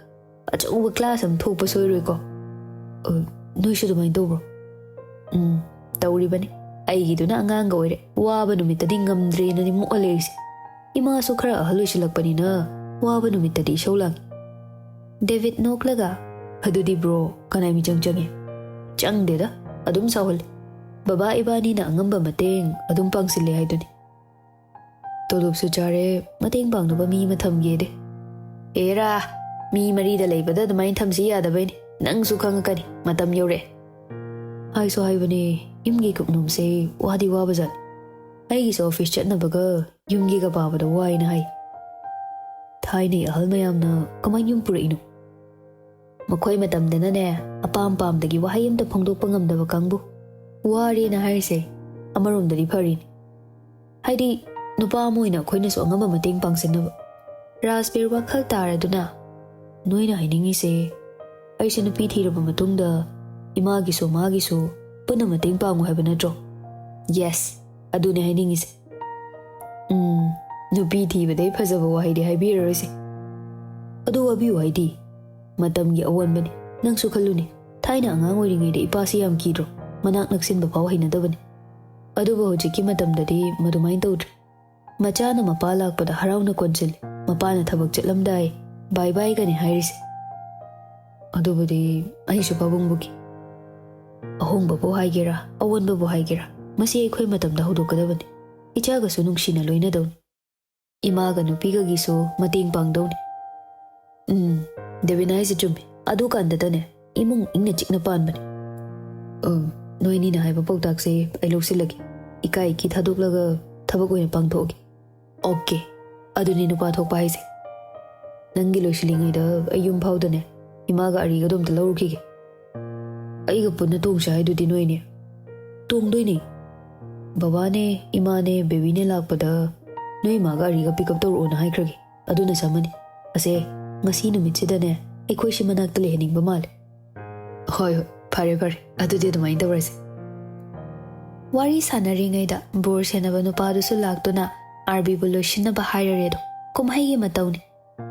ꯑꯆꯧꯕ ꯀ꯭ꯂꯥꯁ ꯑꯃ ꯊꯣꯛꯄ ꯁꯣꯏꯔꯣꯏꯀꯣ꯫ ꯑ, ꯅꯣꯏꯁꯨ ꯑꯗꯨꯃꯥꯏꯅ ꯇꯧꯕ꯭ꯔꯣ?" "ꯎꯝ, ꯇꯧꯔꯤꯕꯅꯤ꯫ ꯑꯩꯒꯤꯗꯨꯅ ꯑꯉꯥꯡꯒ ꯑꯣꯏꯔꯦ꯫ ꯋꯥꯕ ꯅꯨꯃꯤꯠꯇꯗꯤ ꯉꯝꯗ꯭ꯔꯦꯅꯅꯤ ꯃꯣꯛꯑ ꯂꯩꯔꯤꯁꯦ꯫ ꯏꯃꯥꯁꯨ ꯈꯔ ꯑꯍꯜ ꯑꯣꯏꯁꯤꯜꯂꯛꯄꯅꯤꯅ ꯋꯥꯕ ꯅꯨꯃꯤꯠꯇꯗꯤ ꯏꯁꯧ ꯂꯥꯡꯉꯤ"꯫ ꯗꯦꯕꯤꯠ ꯅꯣꯛꯂꯒ, "ꯑꯗꯨꯗꯤ ꯕ꯭ꯔꯣ ꯀꯅꯥꯏ ꯃꯤꯆꯪ ꯆꯪꯉꯤ?" "ꯆꯪꯗꯦꯗ, ꯑꯗꯨꯝ ꯁꯥꯎꯍꯜꯂꯤ꯫ ꯕꯕꯥ ꯏꯕꯥꯅꯤꯅ ꯑꯉꯝꯕ ꯃꯇꯦꯡ ꯑꯗꯨꯝ ꯄꯥꯡꯁꯤꯜꯂꯦ ꯍꯥꯏꯗꯨꯅꯤ"꯫ "ꯇꯣꯂꯣꯞꯁꯨ ꯆꯥꯔꯦ, ꯃꯇꯦꯡ ꯄꯥꯡꯅꯕ ꯃꯤ ꯑꯃ ꯊꯝꯒꯦꯗꯤ"꯫ "ꯑꯦꯔꯥ, ꯃꯤ ꯃꯔꯤꯗ ꯂꯩꯕꯗ ꯑꯗꯨꯃꯥꯏꯅ ꯊꯝꯁꯤ ꯌꯥꯗꯕꯩꯅꯤ꯫ ꯅꯪꯁꯨ ꯈꯪꯉꯛꯀꯅꯤ, ꯃꯇꯝ ꯌꯧꯔꯛꯑꯦ"꯫ ꯍꯥꯏꯁꯨ ꯍꯥꯏꯕꯅꯦ, ꯌꯨꯝꯒꯤ ꯀꯨꯞꯅꯣꯝꯁꯦ ꯋꯥꯗꯤ ꯋꯥꯕꯖꯥꯠꯅꯤ꯫ ꯑꯩꯒꯤꯁꯨ ꯑꯣꯐꯤꯁ ꯆꯠꯅꯕꯒ ꯌꯨꯝꯒꯤꯒ ꯄꯥꯕꯗ ꯋꯥꯏꯅ ꯍꯥꯏ꯫ ꯊꯥꯏꯅꯩ ꯑꯍꯜ ꯃꯌꯥꯝꯅ ꯀꯃꯥꯏꯅ ꯌꯨꯝ ꯄꯨꯔꯛꯏꯅꯣ? ꯃꯈꯣꯏ ꯃꯇꯝꯗꯅꯅꯦ, ꯑꯄꯥꯝ ꯄꯥꯝꯗꯒꯤ ꯋꯥꯍꯩ ꯑꯝꯇ ꯐꯣꯡꯗꯣꯛꯄ ꯉꯝꯗꯕ ꯀꯥꯡꯕꯨ꯫ ꯋꯥꯔꯦꯅ ꯍꯥꯏꯔꯤꯁꯦ ꯑꯃꯔꯣꯝꯗꯗꯤ ꯐꯔꯤꯅꯤ꯫ ꯍꯥꯏꯗꯤ, ꯅꯨꯄꯥ ꯑꯃ ꯑꯣꯏꯅ ꯑꯩꯈꯣꯏꯅꯁꯨ ꯑꯉꯝꯕ ꯃꯇꯦꯡ ꯄꯥꯡꯁꯤꯟꯅꯕ꯫ ꯔꯥꯖꯕꯤꯔ ꯋꯥꯈꯜ ꯇꯥꯔꯗꯨꯅ, "ꯅꯣꯏꯅ ꯍꯥꯏꯅꯤꯡꯉꯤꯁꯦ ꯑꯩꯁꯦ ꯅꯨꯄꯤ ꯊꯤꯔꯕ ꯃꯇꯨꯡꯗ ꯏꯃꯥꯒꯤꯁꯨ ꯃꯥꯒꯤꯁꯨ ꯄꯨꯟꯅ ꯃꯇꯦꯡ ꯄꯥꯡꯉꯨ ꯍꯥꯏꯕ ꯅꯠꯇ꯭ꯔꯣ? ꯌꯦꯁ, ꯑꯗꯨꯅꯦ ꯍꯥꯏꯅꯤꯡꯉꯤꯁꯦ꯫ ꯎꯝ, ꯅꯨꯄꯤ ꯊꯤꯕꯗꯩ ꯐꯖꯕ ꯋꯥꯍꯩꯗꯤ ꯍꯥꯏꯕꯤꯔꯔꯣꯏꯁꯦ꯫ ꯑꯗꯨ ꯋꯥꯕꯤꯌꯨ ꯍꯥꯏꯗꯤ? ꯃꯇꯝꯒꯤ ꯑꯑꯣꯟꯕꯅꯤ꯫ ꯅꯪꯁꯨ ꯈꯜꯂꯨꯅꯦ, ꯊꯥꯏꯅ ꯑꯉꯥꯡ ꯑꯣꯏꯔꯤꯉꯩꯗ ꯏꯄꯥꯁꯤ ꯌꯥꯝ ꯀꯤꯗ꯭ꯔꯣ? ꯃꯅꯥꯛ ꯅꯛꯁꯤꯟꯕ ꯐꯥꯎ ꯍꯩꯅꯗꯕꯅꯤ꯫ ꯑꯗꯨꯕꯨ ꯍꯧꯖꯤꯛꯀꯤ ꯃꯇꯝꯗꯗꯤ ꯃꯗꯨꯃꯥꯏꯅ ꯇꯧꯗ꯭ꯔꯦ꯫ ꯃꯆꯥꯅ ꯃꯄꯥ ꯂꯥꯛꯄꯗ ꯍꯔꯥꯎꯅ ꯀꯣꯟꯁꯤꯜꯂꯤ꯫ ꯃꯄꯥꯅ ꯊꯕꯛ ꯆꯠꯂꯝꯗꯥꯏ ꯕꯥꯏ ꯕꯥꯏꯒꯅꯤ ꯍꯥꯏꯔꯤꯁꯦ꯫ ꯑꯗꯨꯕꯨꯗꯤ ꯑꯩꯁꯨ ꯄꯥꯕꯨꯡꯕꯨ ꯀꯤ꯫ ꯑꯍꯣꯡꯕꯕꯨ ꯍꯥꯏꯒꯦꯔꯥ, ꯑꯑꯣꯟꯕꯕꯨ ꯍꯥꯏꯒꯦꯔꯥ, ꯃꯁꯤ ꯑꯩꯈꯣꯏ ꯃꯇꯝꯗ ꯍꯧꯗꯣꯛꯀꯗꯕꯅꯤ꯫ ꯏꯆꯥꯒꯁꯨ ꯅꯨꯡꯁꯤꯅ ꯂꯣꯏꯅꯗꯧꯅꯤ꯫ ꯏꯃꯥꯒ ꯅꯨꯄꯤꯒꯒꯤꯁꯨ ꯃꯇꯦꯡ ꯄꯥꯡꯗꯧꯅꯤ꯫ ꯎꯝ, ꯗꯦꯕꯤꯅ ꯍꯥꯏꯁꯦ ꯆꯨꯝꯃꯤ꯫ ꯑꯗꯨꯀꯥꯟꯗꯗꯅꯦ, ꯏꯃꯨꯡ ꯏꯪꯅ ꯆꯤꯛꯅ ꯄꯥꯟꯕꯅꯦ꯫ ꯑ, ꯅꯣꯏꯅꯤꯅ ꯍꯥꯏꯕ ꯄꯥꯎꯇꯥꯛꯁꯦ ꯑꯩ ꯂꯧꯁꯤꯜꯂꯒꯦ꯫ ꯏꯀꯥꯏ ꯏꯀꯤ ꯊꯥꯗꯣꯛꯂꯒ ꯊꯕꯛ ꯑꯣꯏꯅ ꯄꯥꯡꯊꯣꯛꯑꯒꯦ꯫ ꯑꯣꯀꯦ, ꯑꯗꯨꯅꯤ ꯅꯨꯄꯥ ꯊꯣꯛꯄ ꯍꯥꯏꯁꯦ꯫ ꯅꯪꯒꯤ ꯂꯣꯏꯁꯤꯜꯂꯤꯉꯩꯗ ꯑꯩ ꯌꯨꯝ ꯐꯥꯎꯗꯅꯦ ꯏꯃꯥꯒ ꯑꯔꯤꯒꯗꯣ ꯑꯝꯇ ꯂꯧꯔꯨꯈꯤꯒꯦ꯫ ꯑꯩꯒ ꯄꯨꯟꯅ ꯇꯣꯡꯁꯦ ꯍꯥꯏꯗꯨꯗꯤ ꯅꯣꯏꯅꯦ꯫ ꯇꯣꯡꯗꯣꯏꯅꯦ꯫ ꯕꯕꯥꯅꯦ, ꯏꯃꯥꯅꯦ, ꯕꯦꯕꯤꯅꯦ ꯂꯥꯛꯄꯗ ꯅꯣꯏ ꯏꯃꯥꯒ ꯑꯔꯤꯒ ꯄꯤꯛ ꯑꯞ ꯇꯧꯔꯛꯑꯣꯅ ꯍꯥꯏꯈ꯭ꯔꯒꯦ꯫ ꯑꯗꯨꯅ ꯁꯝꯃꯅꯤ꯫ ꯑꯁꯦ, ꯉꯁꯤ ꯅꯨꯃꯤꯠꯁꯤꯗꯅꯦ ꯑꯩꯈꯣꯏꯁꯤ ꯃꯅꯥꯛꯇ ꯂꯩꯍꯟꯅꯤꯡꯕ ꯃꯥꯜꯂꯦ꯫ ꯍꯣꯏ, ꯍꯣꯏ, ꯐꯔꯦ, ꯐꯔꯦ, ꯑꯗꯨꯗꯤ ꯑꯗꯨꯃꯥꯏꯅ ꯇꯧꯔꯁꯦ꯫ ꯋꯥꯔꯤ ꯁꯥꯟꯅꯔꯤꯉꯩꯗ ꯕꯣꯔ ꯁꯦꯟꯅꯕ ꯅꯨꯄꯥꯗꯨꯁꯨ ꯂꯥꯛꯇꯨꯅ ꯑꯥꯔꯕꯤꯕꯨ ꯂꯣꯏꯁꯤꯟꯅꯕ ꯍꯥꯏꯔꯔꯦꯗꯣ꯫ ꯀꯨꯝꯍꯩꯒꯤ ꯃꯇꯧꯅꯤ꯫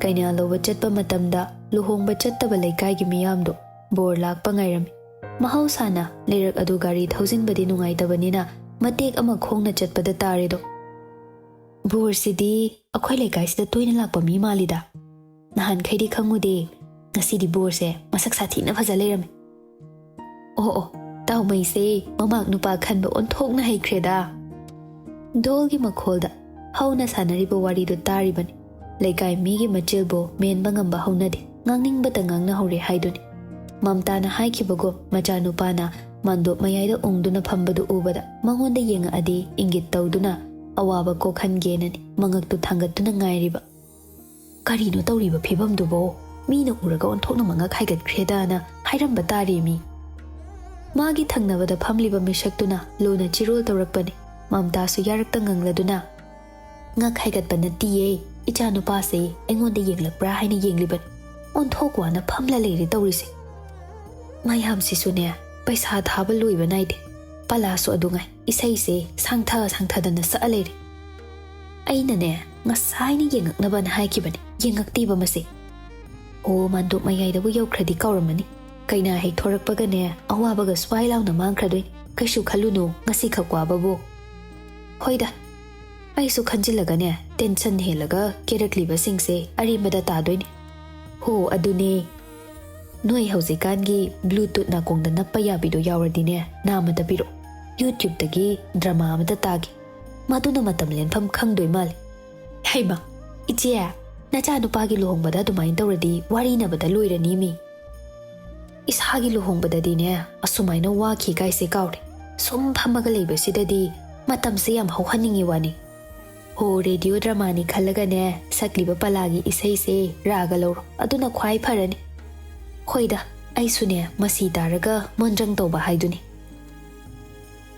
ꯀꯩꯅꯥ ꯂꯧꯕ ꯆꯠꯄ ꯃꯇꯝꯗ ꯂꯨꯍꯣꯡꯕ ꯆꯠꯇꯕ ꯂꯩꯀꯥꯏꯒꯤ ꯃꯤꯌꯥꯝꯗꯣ ꯕꯣꯔ ꯂꯥꯛꯄ ꯉꯥꯏꯔꯝꯃꯤ꯫ ꯃꯍꯧꯁꯥꯅ ꯂꯩꯔꯛ ꯑꯗꯨ ꯒꯥꯔꯤ ꯊꯧꯖꯤꯟꯕꯗꯤ ꯅꯨꯡꯉꯥꯏꯇꯕꯅꯤꯅ ꯃꯇꯦꯛ ꯑꯃ ꯈꯣꯡꯅ ꯆꯠꯄꯗ ꯇꯥꯔꯦꯗꯣ꯫ ꯕꯣꯔꯁꯤꯗꯤ ꯑꯩꯈꯣꯏ ꯂꯩꯀꯥꯏꯁꯤꯗ ꯇꯣꯏꯅ ꯂꯥꯛꯄ ꯃꯤ ꯃꯥꯜꯂꯤꯗ꯫ ꯅꯍꯥꯟꯈꯩꯗꯤ ꯈꯪꯉꯨꯗꯦ꯫ ꯉꯁꯤꯗꯤ ꯕꯣꯔꯁꯦ ꯃꯁꯛ ꯁꯥꯊꯤꯅ ꯐꯖ ꯂꯩꯔꯝꯃꯦ꯫ ꯑꯣ, ꯑꯣ, ꯇꯥꯎꯃꯩꯁꯦ ꯃꯃꯥꯛ ꯅꯨꯄꯥ ꯈꯟꯕ ꯑꯣꯟꯊꯣꯛꯅ ꯍꯩꯈ꯭ꯔꯦꯗ꯫ ꯙꯣꯜꯒꯤ ꯃꯈꯣꯜꯗ ꯍꯧꯅ ꯁꯥꯟꯅꯔꯤꯕ ꯋꯥꯔꯤꯗꯨ ꯇꯥꯔꯤꯕꯅꯤ꯫ ꯂꯩꯀꯥꯏ ꯃꯤꯒꯤ ꯃꯆꯤꯜꯕꯨ ꯃꯦꯟꯕ ꯉꯝꯕ ꯍꯧꯅꯗꯦ꯫ ꯉꯥꯡꯅꯤꯡꯕꯇ ꯉꯥꯡꯅꯍꯧꯔꯦ ꯍꯥꯏꯗꯨꯅꯤ꯫ ꯃꯝꯇꯥꯅ ꯍꯥꯏꯈꯤꯕꯒꯨꯝ ꯃꯆꯥꯅꯨꯄꯥꯅ ꯃꯥꯟꯗꯣꯞ ꯃꯌꯥꯏꯗ ꯎꯪꯗꯨꯅ ꯐꯝꯕꯗꯨ ꯎꯕꯗ ꯃꯉꯣꯟꯗ ꯌꯦꯡꯉꯛꯑꯗꯤ ꯏꯪꯒꯤꯠ ꯇꯧꯗꯨꯅ ꯑꯋꯥꯕ ꯀꯣꯛꯍꯟꯒꯦꯅꯅꯤ ꯃꯉꯛꯇꯨ ꯊꯥꯡꯒꯠꯇꯨꯅ ꯉꯥꯏꯔꯤꯕ꯫ ꯀꯔꯤꯅꯣ ꯇꯧꯔꯤꯕ ꯐꯤꯕꯝꯗꯨꯕꯣ? ꯃꯤꯅ ꯎꯔꯒ ꯑꯣꯟꯊꯣꯛꯅ ꯃꯉꯛ ꯍꯥꯏꯒꯠꯈ꯭ꯔꯦꯗꯥꯅ ꯍꯥꯏꯔꯝꯕ ꯇꯥꯔꯦꯃꯤ꯫ ꯃꯥꯒꯤ ꯊꯪꯅꯕꯗ ꯐꯝꯂꯤꯕ ꯃꯤꯁꯛꯇꯨꯅ ꯂꯨꯅ ꯆꯤꯔꯣꯜ ꯇꯧꯔꯛꯄꯅꯤ꯫ ꯃꯝꯇꯥꯁꯨ ꯌꯥꯔꯛꯇ ꯉꯪꯂꯗꯨꯅ, "ꯉꯛ ꯍꯥꯏꯒꯠꯄ ꯅꯠꯇꯤꯌꯦ, ꯏꯆꯥ ꯅꯨꯄꯥꯁꯦ ꯑꯩꯉꯣꯟꯗ ꯌꯦꯡꯂꯛꯄ꯭ꯔꯥ ꯍꯥꯏꯅ ꯌꯦꯡꯂꯤꯕꯅꯤ꯫ ꯑꯣꯟꯊꯣꯛ ꯋꯥꯅ ꯐꯝꯂ ꯂꯩꯔꯦ ꯇꯧꯔꯤꯁꯦ"꯫ ꯃꯌꯥꯝꯁꯤꯁꯨꯅꯦ, ꯄꯩꯁꯥ ꯊꯥꯕ ꯂꯣꯏꯕ ꯅꯥꯏꯗꯦ꯫ ꯄꯂꯥꯁꯨ ꯑꯗꯨꯉꯥꯏ, ꯏꯁꯩꯁꯦ ꯁꯥꯡꯊ ꯁꯥꯡꯊꯗꯅ ꯁꯛꯑ ꯂꯩꯔꯦ꯫ ꯑꯩꯅꯅꯦ, ꯉꯁꯥꯏꯅ ꯌꯦꯡꯉꯛꯅꯕꯅ ꯍꯥꯏꯈꯤꯕꯅꯤ, ꯌꯦꯡꯉꯛꯇꯦꯕ ꯃꯁꯤ꯫ ꯑꯣ, ꯃꯥꯟꯗꯣꯞ ꯃꯌꯥꯏꯗꯕꯨ ꯌꯧꯈ꯭ꯔꯗꯤ ꯀꯥꯎꯔꯝꯃꯅꯤ꯫ ꯀꯩꯅꯥ ꯍꯦꯛ ꯊꯣꯔꯛꯄꯒꯅꯦ, ꯑꯋꯥꯕꯒ ꯁ꯭ꯋꯥꯏ ꯂꯥꯎꯅ ꯃꯥꯡꯈ꯭ꯔꯗꯣꯏꯅꯤ꯫ ꯀꯩꯁꯨ ꯈꯜꯂꯨꯅꯨ, ꯉꯁꯤꯈꯛ ꯋꯥꯕꯕꯨ꯫ ꯍꯣꯏꯗ, ꯑꯩꯁꯨ ꯈꯟꯖꯤꯜꯂꯒꯅꯦ, ꯇꯦꯟꯁꯟ ꯍꯦꯜꯂꯒ ꯀꯦꯔꯛꯂꯤꯕꯁꯤꯡꯁꯦ ꯑꯔꯦꯝꯕꯗ ꯇꯥꯗꯣꯏꯅꯤ꯫ ꯍꯣ, ꯑꯗꯨꯅꯦ꯫ ꯅꯣꯏ ꯍꯧꯖꯤꯛꯀꯥꯟꯒꯤ Bluetooth ꯅꯥꯀꯣꯡꯗ ꯅꯞꯄ ꯌꯥꯕꯤꯗꯣ ꯌꯥꯎꯔꯗꯤꯅꯦ, ꯅꯥꯝꯃꯗ ꯄꯤꯔꯛꯑꯣ꯫ YouTube-ꯇꯒꯤ drama ꯑꯃꯇ ꯇꯥꯒꯦ꯫ ꯃꯗꯨꯅ ꯃꯇꯝ ꯂꯦꯟꯐꯝ ꯈꯪꯗꯣꯏ ꯃꯥꯜꯂꯦ꯫ ꯍꯩꯃ, ꯏꯆꯦ, ꯅꯆꯥꯅꯨꯄꯥꯒꯤ ꯂꯨꯍꯣꯡꯕꯗ ꯑꯗꯨꯃꯥꯏꯅ ꯇꯧꯔꯗꯤ ꯋꯥꯔꯤꯅꯕꯗ ꯂꯣꯏꯔꯅꯤ ꯃꯤ꯫ ꯏꯁꯥꯒꯤ ꯂꯨꯍꯣꯡꯕꯗꯗꯤꯅꯦ, ꯑꯁꯨꯃꯥꯏꯅ ꯋꯥꯈꯤ ꯀꯥꯏꯁꯦ ꯀꯥꯎꯔꯦ꯫ ꯁꯨꯝ ꯐꯝꯃꯒ ꯂꯩꯕꯁꯤꯗꯗꯤ ꯃꯇꯝꯁꯦ ꯌꯥꯝ ꯍꯧꯍꯟꯅꯤꯡꯉꯤ ꯋꯥꯅꯤ꯫ ꯍꯣ, radio drama-ꯅꯤ ꯈꯜꯂꯒꯅꯦ, ꯁꯛꯂꯤꯕ ꯄꯂꯥꯒꯤ ꯏꯁꯩꯁꯦ ꯔꯥꯒ ꯂꯧꯔꯣ, ꯑꯗꯨꯅ ꯈ꯭ꯋꯥꯏ ꯐꯔꯅꯤ꯫ ꯍꯣꯏꯗ, ꯑꯩꯁꯨꯅꯦ, ꯃꯁꯤ ꯇꯥꯔꯒ ꯃꯣꯟꯗ꯭ꯔꯪ ꯇꯧꯕ ꯍꯥꯏꯗꯨꯅꯤ꯫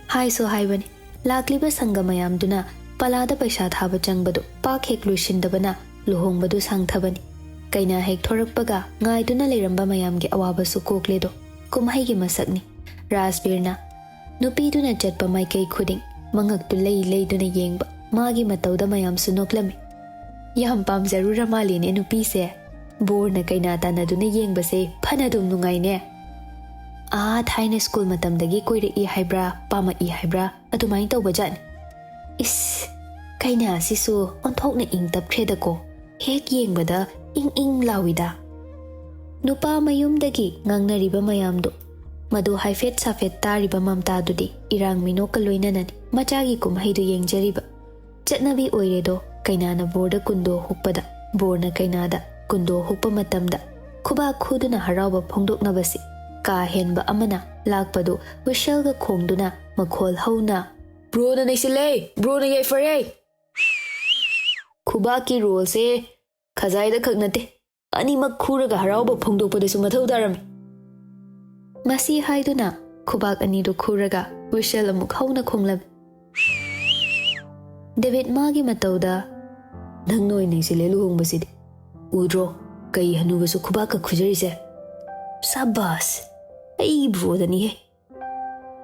ꯍꯥꯏꯁꯨ ꯍꯥꯏꯕꯅꯤ, ꯂꯥꯛꯂꯤꯕ ꯁꯪꯒ ꯃꯌꯥꯝꯗꯨꯅ ꯄꯂꯥꯗ ꯄꯩꯁꯥ ꯊꯥꯕ ꯆꯪꯕꯗꯨ ꯄꯥꯛ ꯍꯦꯛ ꯂꯣꯏꯁꯤꯟꯗꯕꯅ ꯂꯨꯍꯣꯡꯕꯗꯨ ꯁꯥꯡꯊꯕꯅꯤ꯫ ꯀꯩꯅꯥ ꯍꯦꯛ ꯊꯣꯔꯛꯄꯒ ꯉꯥꯏꯗꯨꯅ ꯂꯩꯔꯝꯕ ꯃꯌꯥꯝꯒꯤ ꯑꯋꯥꯕꯁꯨ ꯀꯣꯛꯂꯦꯗꯣ꯫ ꯀꯨꯝꯍꯩꯒꯤ ꯃꯁꯛꯅꯤ꯫ ꯔꯥꯖꯕꯤꯔꯅ ꯅꯨꯄꯤꯗꯨꯅ ꯆꯠꯄ ꯃꯥꯏꯀꯩ ꯈꯨꯗꯤꯡ ꯃꯉꯛꯇꯨ ꯂꯩ ꯂꯩꯗꯨꯅ ꯌꯦꯡꯕ ꯃꯥꯒꯤ ꯃꯇꯧꯗ ꯃꯌꯥꯝꯁꯨ ꯅꯣꯛꯂꯝꯃꯤ꯫ ꯌꯥꯝ ꯄꯥꯝꯖꯔꯨꯔ ꯃꯥꯜꯂꯦꯅꯦ ꯅꯨꯄꯤꯁꯦ꯫ ꯕꯣꯔꯅ ꯀꯩꯅꯥ ꯇꯥꯟꯅꯗꯨꯅ ꯌꯦꯡꯕꯁꯦ ꯐꯅꯗꯨꯝ ꯅꯨꯡꯉꯥꯏꯅꯦ꯫ ꯑꯥ, ꯊꯥꯏꯅ ꯁ꯭ꯀꯨꯜ ꯃꯇꯝꯗꯒꯤ ꯀꯣꯏꯔꯛꯏ ꯍꯥꯏꯕ꯭ꯔꯥ, ꯄꯥꯝꯃꯛꯏ ꯍꯥꯏꯕ꯭ꯔꯥ, ꯑꯗꯨꯃꯥꯏꯅ ꯇꯧꯕ ꯖꯥꯠꯅꯤ꯫ ꯏꯁ, ꯀꯩꯅꯥꯁꯤꯁꯨ ꯑꯣꯟꯊꯣꯛꯅ ꯏꯪ ꯇꯞꯈ꯭ꯔꯦꯗꯀꯣ꯫ ꯍꯦꯛ ꯌꯦꯡꯕꯗ ꯏꯪ ꯏꯪ ꯂꯥꯎꯏꯗ꯫ ꯅꯨꯄꯥ ꯃꯌꯨꯝꯗꯒꯤ ꯉꯥꯡꯅꯔꯤꯕ ꯃꯌꯥꯝꯗꯨ, ꯃꯗꯨ ꯍꯥꯏꯐꯦꯠ ꯁꯥꯐꯦꯠ ꯇꯥꯔꯤꯕ ꯃꯝꯇꯥꯗꯨꯗꯤ ꯏꯔꯥꯡ ꯃꯤꯅꯣꯛꯀ ꯂꯣꯏꯅꯅꯅꯤ ꯃꯆꯥꯒꯤ ꯀꯨꯝꯍꯩꯗꯨ ꯌꯦꯡꯖꯔꯤꯕ꯫ ꯆꯠꯅꯕꯤ ꯑꯣꯏꯔꯦꯗꯣ, ꯀꯩꯅꯥꯅ ꯕꯣꯔꯗ ꯀꯨꯟꯗꯣ ꯍꯨꯛꯄꯗ, ꯕꯣꯔꯅ ꯀꯩꯅꯥꯗ ꯀꯨꯟꯗꯣ ꯍꯨꯛꯄ ꯃꯇꯝꯗ ꯈꯨꯕꯥꯛ ꯈꯨꯗꯨꯅ ꯍꯔꯥꯎꯕ ꯐꯣꯡꯗꯣꯛꯅꯕꯁꯤ ꯀꯥ ꯍꯦꯟꯕ ꯑꯃꯅ ꯂꯥꯛꯄꯗꯨ ꯋꯤꯁꯦꯜꯒ ꯈꯣꯡꯗꯨꯅ ꯃꯈꯣꯜ ꯍꯧꯅ, "ꯕ꯭ꯔꯣꯅ ꯅꯩꯁꯤꯜꯂꯦ! ꯕ꯭ꯔꯣꯅ ꯌꯥꯏꯐꯔꯦ!" ꯈꯨꯕꯥꯛꯀꯤ ꯔꯣꯜꯁꯦ ꯈꯖꯥꯏꯗ ꯈꯛ ꯅꯠꯇꯦ, ꯑꯅꯤꯃꯛ ꯈꯨꯔꯒ ꯍꯔꯥꯎꯕ ꯐꯣꯡꯗꯣꯛꯄꯗꯁꯨ ꯃꯊꯧ ꯇꯥꯔꯝꯃꯤ꯫ ꯃꯁꯤ ꯍꯥꯏꯗꯨꯅ ꯈꯨꯕꯥꯛ ꯑꯅꯤꯗꯨ ꯈꯨꯔꯒ ꯋꯤꯁꯦꯜ ꯑꯃꯨꯛ ꯍꯧꯅ ꯈꯣꯡꯂꯝꯃꯤ꯫ ꯗꯦꯕꯤꯠ ꯃꯥꯒꯤ ꯃꯇꯧꯗ, "ꯅꯪꯅ ꯑꯣꯏꯅ ꯅꯩꯁꯤꯜꯂꯦ ꯂꯨꯍꯣꯡꯕꯁꯤꯗꯤ꯫ ꯎꯗ꯭ꯔꯣ, ꯀꯩ ꯍꯅꯨꯕꯁꯨ ꯈꯨꯕꯥꯛꯀ ꯈꯨꯖꯔꯤꯁꯦ? ꯁꯥꯕꯥꯁ!" ꯑꯩꯕꯨ ꯑꯣꯏꯗꯅꯤꯍꯦ꯫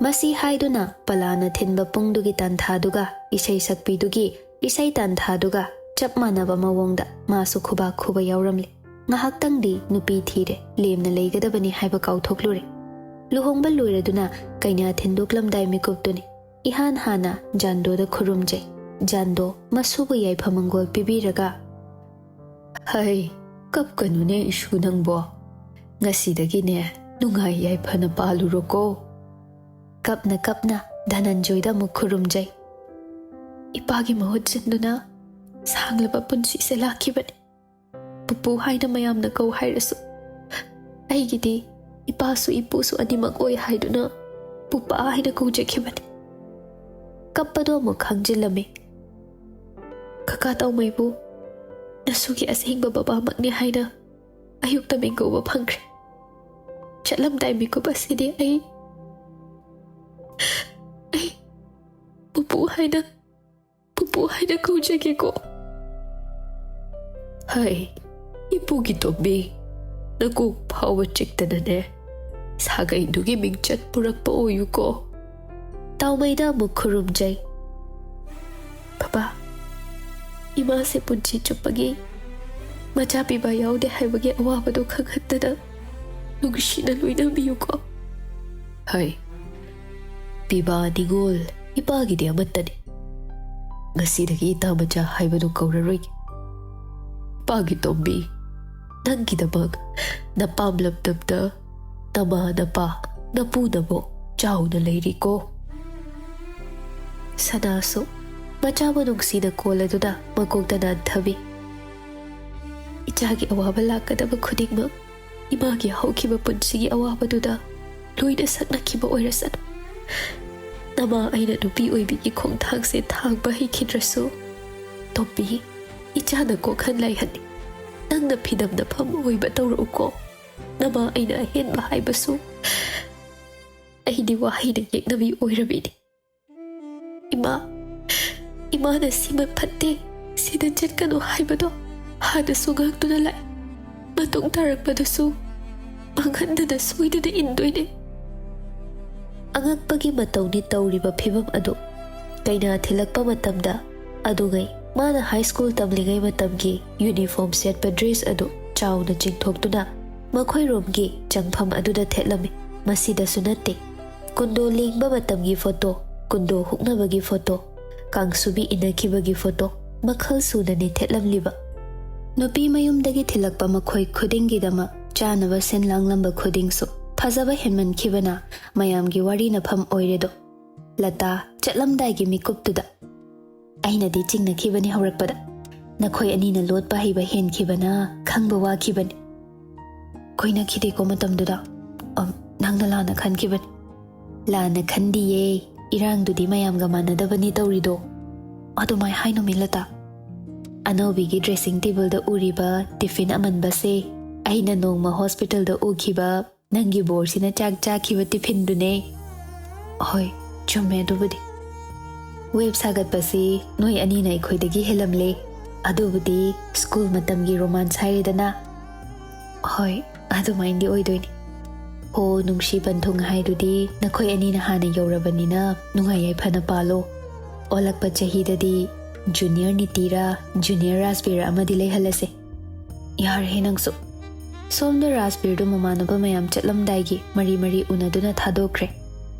ꯃꯁꯤ ꯍꯥꯏꯗꯨꯅ ꯄꯂꯥꯅ ꯊꯤꯟꯕ ꯄꯨꯡꯗꯨꯒꯤ ꯇꯥꯟꯊꯥꯗꯨꯒ ꯏꯁꯩ ꯁꯛꯄꯤꯗꯨꯒꯤ ꯏꯁꯩ ꯇꯥꯟꯊꯥꯗꯨꯒ ꯆꯞ ꯃꯥꯟꯅꯕ ꯃꯑꯣꯡꯗ ꯃꯥꯁꯨ ꯈꯨꯕꯥꯛ ꯈꯨꯕ ꯌꯥꯎꯔꯝꯂꯦ꯫ ꯉꯥꯏꯍꯥꯛꯇꯪꯗꯤ ꯅꯨꯄꯤ ꯊꯤꯔꯦ, ꯂꯦꯝꯅ ꯂꯩꯒꯗꯕꯅꯤ ꯍꯥꯏꯕ ꯀꯥꯎꯊꯣꯛꯂꯨꯔꯦ꯫ ꯂꯨꯍꯣꯡꯕ ꯂꯣꯏꯔꯗꯨꯅ ꯀꯩꯅꯥ ꯊꯤꯟꯗꯣꯛꯂꯝꯗꯥꯏ ꯃꯤꯀꯨꯞꯇꯨꯅꯤ ꯏꯍꯥꯟ ꯍꯥꯟꯅ ꯖꯥꯟꯗꯣꯗ ꯈꯨꯔꯨꯝꯖꯩ꯫ ꯖꯥꯟꯗꯣ ꯃꯁꯨꯕꯨ ꯌꯥꯏꯐ ꯃꯪꯒꯣꯜ ꯄꯤꯕꯤꯔꯒ, "ꯍꯩ, ꯀꯞꯀꯅꯨꯅꯦ ꯏꯁꯨ ꯅꯪꯕꯣ꯫ ꯉꯁꯤꯗꯒꯤꯅꯦ ꯅꯨꯡꯉꯥꯏ ꯌꯥꯏꯐꯅ ꯄꯥꯜꯂꯨꯔꯣꯀꯣ"꯫ ꯀꯞꯅ ꯀꯞꯅ ꯙꯅꯟꯖꯣꯏꯗ ꯑꯃꯨꯛ ꯈꯨꯔꯨꯝꯖꯩ꯫ "ꯏꯄꯥꯒꯤ ꯃꯍꯨꯠ ꯁꯤꯟꯗꯨꯅ ꯁꯥꯡꯂꯕ ꯄꯨꯟꯁꯤꯁꯦ ꯂꯥꯛꯈꯤꯕꯅꯤ꯫ ꯄꯨꯄꯨ ꯍꯥꯏꯅ ꯃꯌꯥꯝꯅ ꯀꯧ ꯍꯥꯏꯔꯁꯨ, ꯑꯩꯒꯤꯗꯤ ꯏꯄꯥꯁꯨ ꯏꯄꯨꯁꯨ ꯑꯅꯤꯃꯛ ꯑꯣꯏ ꯍꯥꯏꯗꯨꯅ ꯄꯨꯄꯥ ꯍꯥꯏꯅ ꯀꯧꯖꯈꯤꯕꯅꯤ"꯫ ꯀꯞꯄꯗꯣ ꯑꯃꯨꯛ ꯈꯥꯡꯖꯤꯜꯂꯝꯃꯤ꯫ "ꯀꯀꯥ ꯇꯧꯃꯩꯕꯨ ꯅꯁꯨꯒꯤ ꯑꯁꯦꯡꯕ ꯕꯕꯥꯃꯛꯅꯤ ꯍꯥꯏꯅ ꯑꯌꯨꯛꯇ ꯃꯤꯡꯒꯧꯕ ꯐꯪꯈ꯭ꯔꯦ꯫ ꯆꯠꯂꯝꯗꯥꯏ ꯃꯤꯀꯨꯞ ꯑꯁꯤꯗꯤ ꯑꯩ, ꯑꯩ ꯄꯨꯄꯨ ꯍꯥꯏꯅ, ꯄꯨꯄꯨ ꯍꯥꯏꯅ ꯀꯧꯖꯒꯦꯀꯣ"꯫ "ꯍꯩ, ꯏꯄꯨꯒꯤ ꯇꯣꯝꯕꯤ, ꯅꯀꯣꯛ ꯐꯥꯎꯕ ꯆꯤꯛꯇꯅꯅꯦ ꯁꯥꯒꯩꯗꯨꯒꯤ ꯃꯤꯡꯆꯠ ꯄꯨꯔꯛꯄ ꯑꯣꯏꯌꯨꯀꯣ"꯫ ꯇꯥꯎꯃꯩꯗ ꯑꯃꯨꯛ ꯈꯨꯔꯨꯝꯖꯩ꯫ "ꯕꯕꯥ, ꯏꯃꯥꯁꯦ ꯄꯨꯟꯁꯤ ꯆꯨꯞꯄꯒꯤ ꯃꯆꯥ ꯄꯤꯕ ꯌꯥꯎꯗꯦ ꯍꯥꯏꯕꯒꯤ ꯑꯋꯥꯕꯗꯣ ꯈꯪꯍꯟꯗꯅ ꯅꯨꯡꯁꯤꯅ ꯂꯣꯏꯅꯕꯤꯌꯨꯀꯣ"꯫ "ꯍꯩ, ꯄꯤꯕ ꯅꯤꯉꯣꯜ ꯏꯄꯥꯒꯤꯗꯤ ꯑꯃꯠꯇꯅꯤ꯫ ꯉꯁꯤꯗꯒꯤ ꯏꯇꯥ ꯃꯆꯥ ꯍꯥꯏꯕꯗꯨ ꯀꯧꯔꯔꯣꯏꯒꯦ꯫ ꯏꯄꯥꯒꯤ ꯇꯣꯝꯕꯤ, ꯅꯪꯒꯤꯗꯃꯛ ꯅꯄꯥꯝ ꯂꯝꯗꯝꯗ ꯅꯃꯥ ꯅꯄꯥ ꯅꯄꯨ ꯅꯕꯣꯛ ꯆꯥꯎꯅ ꯂꯩꯔꯤꯀꯣ"꯫ ꯁꯅꯥꯁꯨ ꯃꯆꯥꯕꯨ ꯅꯨꯡꯁꯤꯅ ꯀꯣꯜꯂꯗꯨꯅ ꯃꯀꯣꯛꯇ ꯅꯥꯟꯊꯕꯤ꯫ "ꯏꯆꯥꯒꯤ ꯑꯋꯥꯕ ꯂꯥꯛꯀꯗꯕ ꯈꯨꯗꯤꯡꯃꯛ ꯏꯃꯥꯒꯤ ꯍꯧꯈꯤꯕ ꯄꯨꯟꯁꯤꯒꯤ ꯑꯋꯥꯕꯗꯨꯗ ꯂꯣꯏꯅ ꯁꯛꯅꯈꯤꯕ ꯑꯣꯏꯔꯁꯅꯨ꯫ ꯅꯃꯥ ꯑꯩꯅ ꯅꯨꯄꯤ ꯑꯣꯏꯕꯤꯒꯤ ꯈꯣꯡꯊꯥꯡꯁꯦ ꯊꯥꯡꯕ ꯍꯩꯈꯤꯗ꯭ꯔꯁꯨ, ꯇꯣꯝꯕꯤ, ꯏꯆꯥꯅ ꯀꯣꯛꯍꯟ ꯂꯥꯏꯍꯟꯅꯤ꯫ ꯅꯪꯅ ꯐꯤꯗꯝ ꯅꯐꯝ ꯑꯣꯏꯕ ꯇꯧꯔꯛꯎꯀꯣ꯫ ꯅꯃꯥ ꯑꯩꯅ ꯑꯍꯦꯟꯕ ꯍꯥꯏꯕꯁꯨ ꯑꯩꯗꯤ ꯋꯥꯍꯩꯅ ꯌꯦꯛꯅꯕꯤ ꯑꯣꯏꯔꯕꯤꯅꯤ꯫ ꯏꯃꯥ, ꯏꯃꯥꯅ ꯁꯤꯃ ꯐꯠꯇꯦ, ꯁꯤꯗ ꯆꯠꯀꯅꯨ ꯍꯥꯏꯕꯗꯣ ꯍꯥꯟꯅꯁꯨ ꯉꯥꯛꯇꯨꯅ ꯂꯥꯛꯏ꯫ ꯃꯇꯨꯡ ꯇꯥꯔꯛꯄꯗꯁꯨ ꯃꯥꯡꯍꯟꯗꯅ ꯁꯣꯏꯗꯅ ꯏꯟꯗꯣꯏꯅꯦ꯫ ꯑꯉꯛꯄꯒꯤ ꯃꯇꯧꯅꯤ ꯇꯧꯔꯤꯕ ꯐꯤꯕꯝ ꯑꯗꯨ꯫ ꯀꯩꯅꯥ ꯊꯤꯜꯂꯛꯄ ꯃꯇꯝꯗ ꯑꯗꯨꯉꯩ ꯃꯥꯅ ꯍꯥꯏ ꯁ꯭ꯀꯨꯜ ꯇꯝꯂꯤꯉꯩ ꯃꯇꯝꯒꯤ ꯌꯨꯅꯤꯐꯣꯔꯝ ꯁꯦꯠꯄ ꯗ꯭ꯔꯦꯁ ꯑꯗꯨ ꯆꯥꯎꯅ ꯆꯤꯡꯊꯣꯛꯇꯨꯅ ꯃꯈꯣꯏ ꯔꯨꯝꯒꯤ ꯆꯪꯐꯝ ꯑꯗꯨꯗ ꯊꯦꯠꯂꯝꯃꯤ꯫ ꯃꯁꯤꯗꯁꯨ ꯅꯠꯇꯦ, ꯀꯨꯟꯗꯣ ꯂꯦꯡꯕ ꯃꯇꯝꯒꯤ ꯐꯣꯇꯣ, ꯀꯨꯟꯗꯣ ꯍꯨꯛꯅꯕꯒꯤ ꯐꯣꯇꯣ, ꯀꯥꯡꯁꯨꯕꯤ ꯏꯟꯅꯈꯤꯕꯒꯤ ꯐꯣꯇꯣ, ꯃꯈꯜ ꯁꯨꯅꯅꯤ ꯊꯦꯠꯂꯝꯂꯤꯕ꯫ ꯅꯨꯄꯤ ꯃꯌꯨꯝꯗꯒꯤ ꯊꯤꯜꯂꯛꯄ ꯃꯈꯣꯏ ꯈꯨꯗꯤꯡꯒꯤꯗꯃꯛ ꯆꯥꯅꯕ ꯁꯤꯟ ꯂꯥꯡꯂꯝꯕ ꯈꯨꯗꯤꯡꯁꯨ ꯐꯖꯕ ꯍꯦꯟꯃꯟꯈꯤꯕꯅ ꯃꯌꯥꯝꯒꯤ ꯋꯥꯔꯤꯅꯐꯝ ꯑꯣꯏꯔꯦꯗꯣ꯫ ꯂꯇꯥ ꯆꯠꯂꯝꯗꯥꯏꯒꯤ ꯃꯤꯀꯨꯞꯇꯨꯗ ꯑꯩꯅꯗꯤ ꯆꯤꯡꯅꯈꯤꯕꯅꯤ ꯍꯧꯔꯛꯄꯗ꯫ ꯅꯈꯣꯏ ꯑꯅꯤꯅ ꯂꯣꯠꯄ ꯍꯩꯕ ꯍꯦꯟꯈꯤꯕꯅ ꯈꯪꯕ ꯋꯥꯈꯤꯕꯅꯤ꯫ ꯀꯣꯏꯅꯈꯤꯗꯦꯀꯣ ꯃꯇꯝꯗꯨꯗ꯫ ꯑꯝ, ꯅꯪꯅ ꯂꯥꯟꯅ ꯈꯟꯈꯤꯕꯅꯤ꯫ ꯂꯥꯟꯅ ꯈꯟꯗꯤꯌꯦ, ꯏꯔꯥꯡꯗꯨꯗꯤ ꯃꯌꯥꯝꯒ ꯃꯥꯟꯅꯗꯕꯅꯤ ꯇꯧꯔꯤꯗꯣ꯫ ꯑꯗꯨꯃꯥꯏ ꯍꯥꯏꯅꯨ ꯃꯤꯂꯇꯥ꯫ ꯑꯅꯧꯕꯤꯒꯤ ꯗ꯭ꯔꯦꯁꯤꯡ ꯇꯦꯕꯜꯗ ꯎꯔꯤꯕ ꯇꯤꯐꯤꯟ ꯑꯃꯟꯕꯁꯦ ꯑꯩꯅ ꯅꯣꯡꯃ ꯍꯣꯁꯄꯤꯇꯥꯜꯗ ꯎꯈꯤꯕ ꯅꯪꯒꯤ ꯕꯣꯔꯁꯤꯅ ꯆꯥꯛ ꯆꯥꯈꯤꯕ ꯇꯤꯐꯤꯟꯗꯨꯅꯦ꯫ ꯍꯣꯏ, ꯆꯨꯝꯃꯦ ꯑꯗꯨꯕꯨꯗꯤ꯫ ꯋꯦꯕ ꯁꯥꯒꯠꯄꯁꯤ ꯅꯣꯏ ꯑꯅꯤꯅ ꯑꯩꯈꯣꯏꯗꯒꯤ ꯍꯦꯜꯂꯝꯂꯦ꯫ ꯑꯗꯨꯕꯨꯗꯤ ꯁ꯭ꯀꯨꯜ ꯃꯇꯝꯒꯤ ꯔꯣꯃꯥꯟꯁ ꯍꯥꯏꯔꯦꯗꯅ꯫ ꯍꯣꯏ, ꯑꯗꯨꯃꯥꯏꯅꯗꯤ ꯑꯣꯏꯗꯣꯏꯅꯤ꯫ ꯍꯣ, ꯅꯨꯡꯁꯤ ꯄꯟꯊꯨꯡ ꯍꯥꯏꯗꯨꯗꯤ ꯅꯈꯣꯏ ꯑꯅꯤꯅ ꯍꯥꯟꯅ ꯌꯧꯔꯕꯅꯤꯅ ꯅꯨꯡꯉꯥꯏ ꯌꯥꯏꯐꯅ ꯄꯥꯜꯂꯣ꯫ ꯑꯣꯜꯂꯛꯄ ꯆꯍꯤꯗꯗꯤ ꯖꯨꯅꯤꯌꯔ ꯅꯤꯇꯤꯔꯥ, ꯖꯨꯅꯤꯌꯔ ꯔꯥꯖꯕꯤꯔ ꯑꯃꯗꯤ ꯂꯩꯍꯜꯂꯁꯦ꯫ ꯌꯥꯔꯦꯍꯦ ꯅꯪꯁꯨ꯫ ꯁꯣꯝꯗ ꯔꯥꯖꯕꯤꯔꯗꯨ ꯃꯃꯥꯟꯅꯕ ꯃꯌꯥꯝ ꯆꯠꯂꯝꯗꯥꯏꯒꯤ ꯃꯔꯤ ꯃꯔꯤ ꯎꯅꯗꯨꯅ ꯊꯥꯗꯣꯛꯈ꯭ꯔꯦ꯫